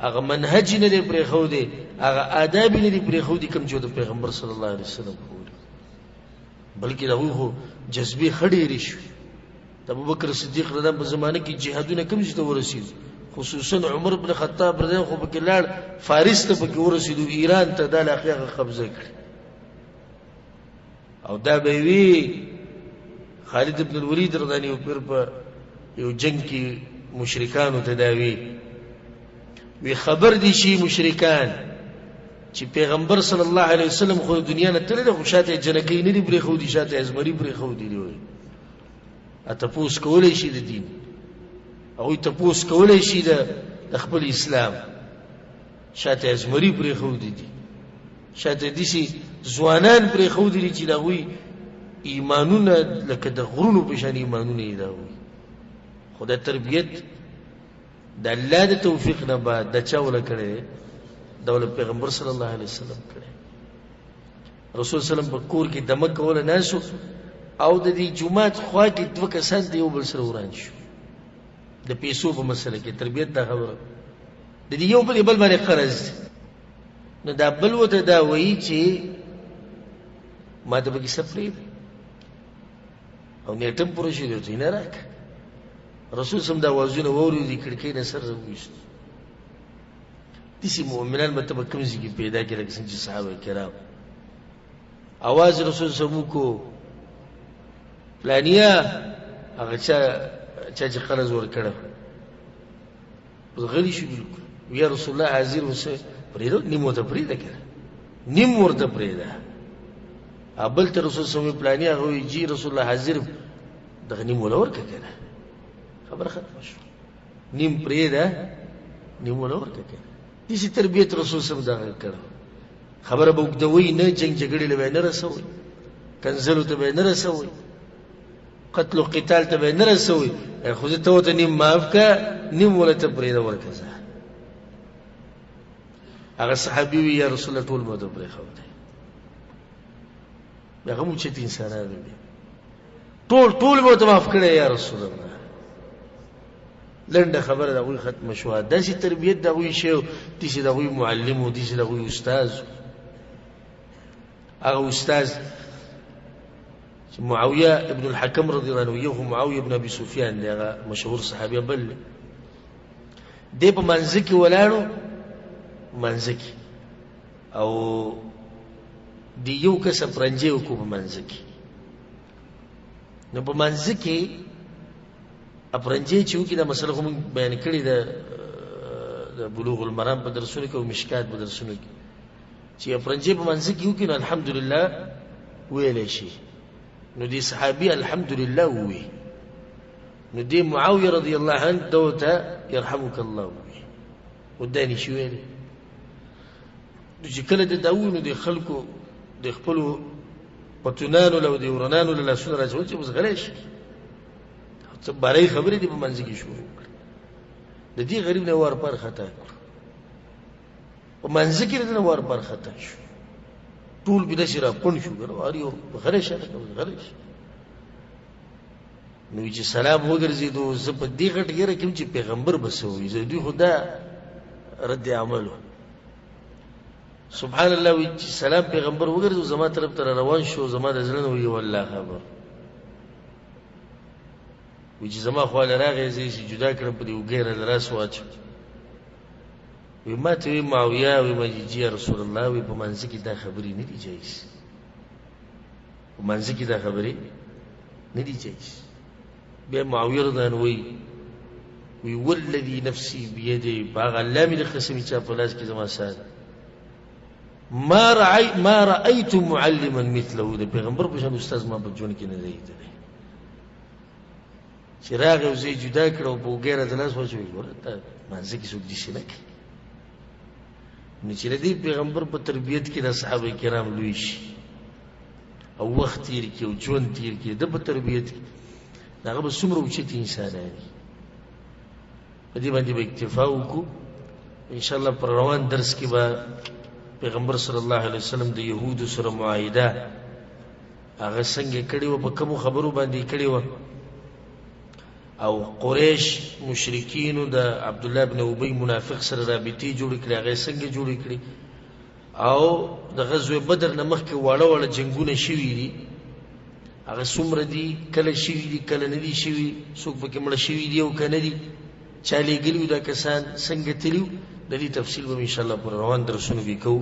هغه منهج نه دی پرېښودی، هغه آداب نه دی پرېښودي کوم چې د پیغمبر صلی الله علیه وسلم ښوولي، بلکې د هغوی خو جذبې ښه ډېرې شوې. د ابوبکر صدیق رضی الله په زمانه کې جهادونه کوم ځای ته ورسېدو، خصوصا عمر بن خطاب رضی الله خو پکې لاړ، فارس ته پکې ورسېدو، ایران ته، دا علاقې هغه قبضه کړې. او دا به وي خالد بن الولید رضی الله عنه پر په یو جنگ کې مشرکانو ته دا وی، وی خبر دي شي مشرکان چې پیغمبر صلی الله علیه وسلم خو دنیا نه تللی دی، خو شاته یې جنکۍ نه دي پرېښودي، شاته یې زمري پرېښودي دي. وایي تپوس کولی شي د دین، هغوی تپوس کولی شي د خپل اسلام، شاته یې زمري پرېښودي دي، شاته یې داسې ځوانان پرېښودي دي چې د هغوی ایمانونه لکه د غرونو په شان ایمانونه یې د هغوی. خو د تربیت د الله د توفیق نه بعد د چا وله کړی؟ دا وله پیغمبر صلی الله علیه وسلم کړی. رسول صلی الله علیه وسلم په کور کې دمه کوله ناسو او د دې جومات خوا کې دوه کسان د یو بل سره وران شو د پیسو په مسله کې. تربیت دا خبره د دې یو بل بل باندې قرض. نو دا بل ورته دا وایي چې ما ته پکې څه پرېږده او نیټه هم پوره شوې ده، نه راکړه. رسول سم دا وازونه واورېدو، د کړکۍ نه سر راوویست. داسې مؤمنان به ته په کوم ځای کې پیدا کړې لکه څنګه چې صحابه کرام. اواز رسول سم وکړو، پلانیه، هغه چا چې قرض ورکړی اوس غلی شو بالکل. یا رسول الله حاضر اوسه، پرېږده، نیم ورته پرېږده که نه، نیم ورته پرېږده. بل ته رسول سم پلاني، هغه وایي جی رسول الله حاضر، دغه نیم وله ورکړه که نه. خبره ختمه شوه، نیم پرېږده، نیم وله ورکړه که نه. داسې تربیت رسول سم دغه کړی. خبره به اوږدوئ نه، جنګ جګړې له به یې نه رسوئ، کنځلو ته به یې نه رسوئ، قتل و قتال ته به نه رسوي، خو زه ته ورته نیم معاف که، نیم وله ته پرېږده ورکه ځه. هغه صحابي وي یا رسول الله ټول مو ته پرېښودی. هغه هم اوچت انسانان دي، ټول ټول مو ته معاف کړی یا رسول الله. لنډه خبره د هغوی ختمه شوه. داسې تربیت د هغوی شی، داسې د هغوی معلم و، داسې د هغوی استاد. هغه استاد چې معاویه ابن الحکم رضی الله عنه، یو خو معاویه ابن ابي سفیان دی، هغه مشهور صحابي، بل دی په منځ کې ولاړو، منځ کې، او دی یو کس پرنجې وکړو په منځ کې. نو په منځ کې اپرنجې چې وکړي، دا مسله خو موږ بیان کړې ده د بلوغ المرام په درسونو کې او مشکات په درسونو کې، چې اپرنجې په منځ کې وکړي نو الحمدلله ویلی شي. نو دې صحابي الحمدلله ووی، نو دې معاویه رضی الله عنه ده ورته یرحمک الله ووی، خو دا نه شي ویلی. نو چې کله د دا ووی، نو د خلکو د خپلو پتونانو له د ورنانو له لاسونه راچول چې اوس غلی شي، څه بارۍ خبرې دې په منځ کې شروع کړې. د دې غریب نه وار پر خطا کړو، په منځ کې نه وار پر خطا شو، ټول به داسې راپڼ شو، که نه هر یو غلی شه، غلی شه. نو چې سلام وګرځېدو، زه په دې غټ ګیره کې چې پیغمبر به څه وایي، زه دوی خو دا رد عمل و. سبحان الله، وایي چې سلام پیغمبر وګرځېدو، زما طرف ته روان شو، زما د زړه نه وایي والله خبر وایي چې زما خواله راغی، زه یې چې جدا کړم، په دې اوږې راله لاس واچو. وایي ما ته وایي معاویه، وایي ما جی یا رسول الله، وایي په منځ کې دا خبرې نه دي جایز، په منځ کې دا خبرې نه دي جایز. بیا معاویه رضی الله عنه وایي، وی والذي نفسي بيده، په هغه الله مې د قسم چا په لاس کې زما ساه ده، ما رأيت معلما مثله، د پیغمبر په شان استاد ما په ژوند کې نه دی لیدلی. چې راغی او زه یې جدا کړم او په اوږه یې راته لاس واچوي، ګوره ته مانځه کې څوک داسې نه کوي. نو چې د دې پیغمبر په تربیت کې د صحابه کرام لوی شي او وخت تیر کړي او ژوند تیر کړي، د په تربیت کې هغه به څومره اوچت انسانان دي. په دې باندې به اکتفا وکړو. ان شاء الله پر روان درس کې به پیغمبر صلی الله علیه وسلم د یهودو سره معاهده هغه څنګه کړې وه، په کومو خبرو باندې کړې وه، او قریش مشرکینو د عبدالله بن ابی منافق سره رابطې جوړې کړې، هغه یې څنګه جوړې کړې، او د غزوه بدر نه مخکې واړه واړه جنګونه شوي دي، هغه څومره دي، کله شوي دي، کله نه دي شوي، څوک پکې مړه شوي دي او که نه دي، چا لېږلي وو دا کسان، څنګه تللي وو، د دې تفصیل به انشاءالله پر روان درسونو کې کوو.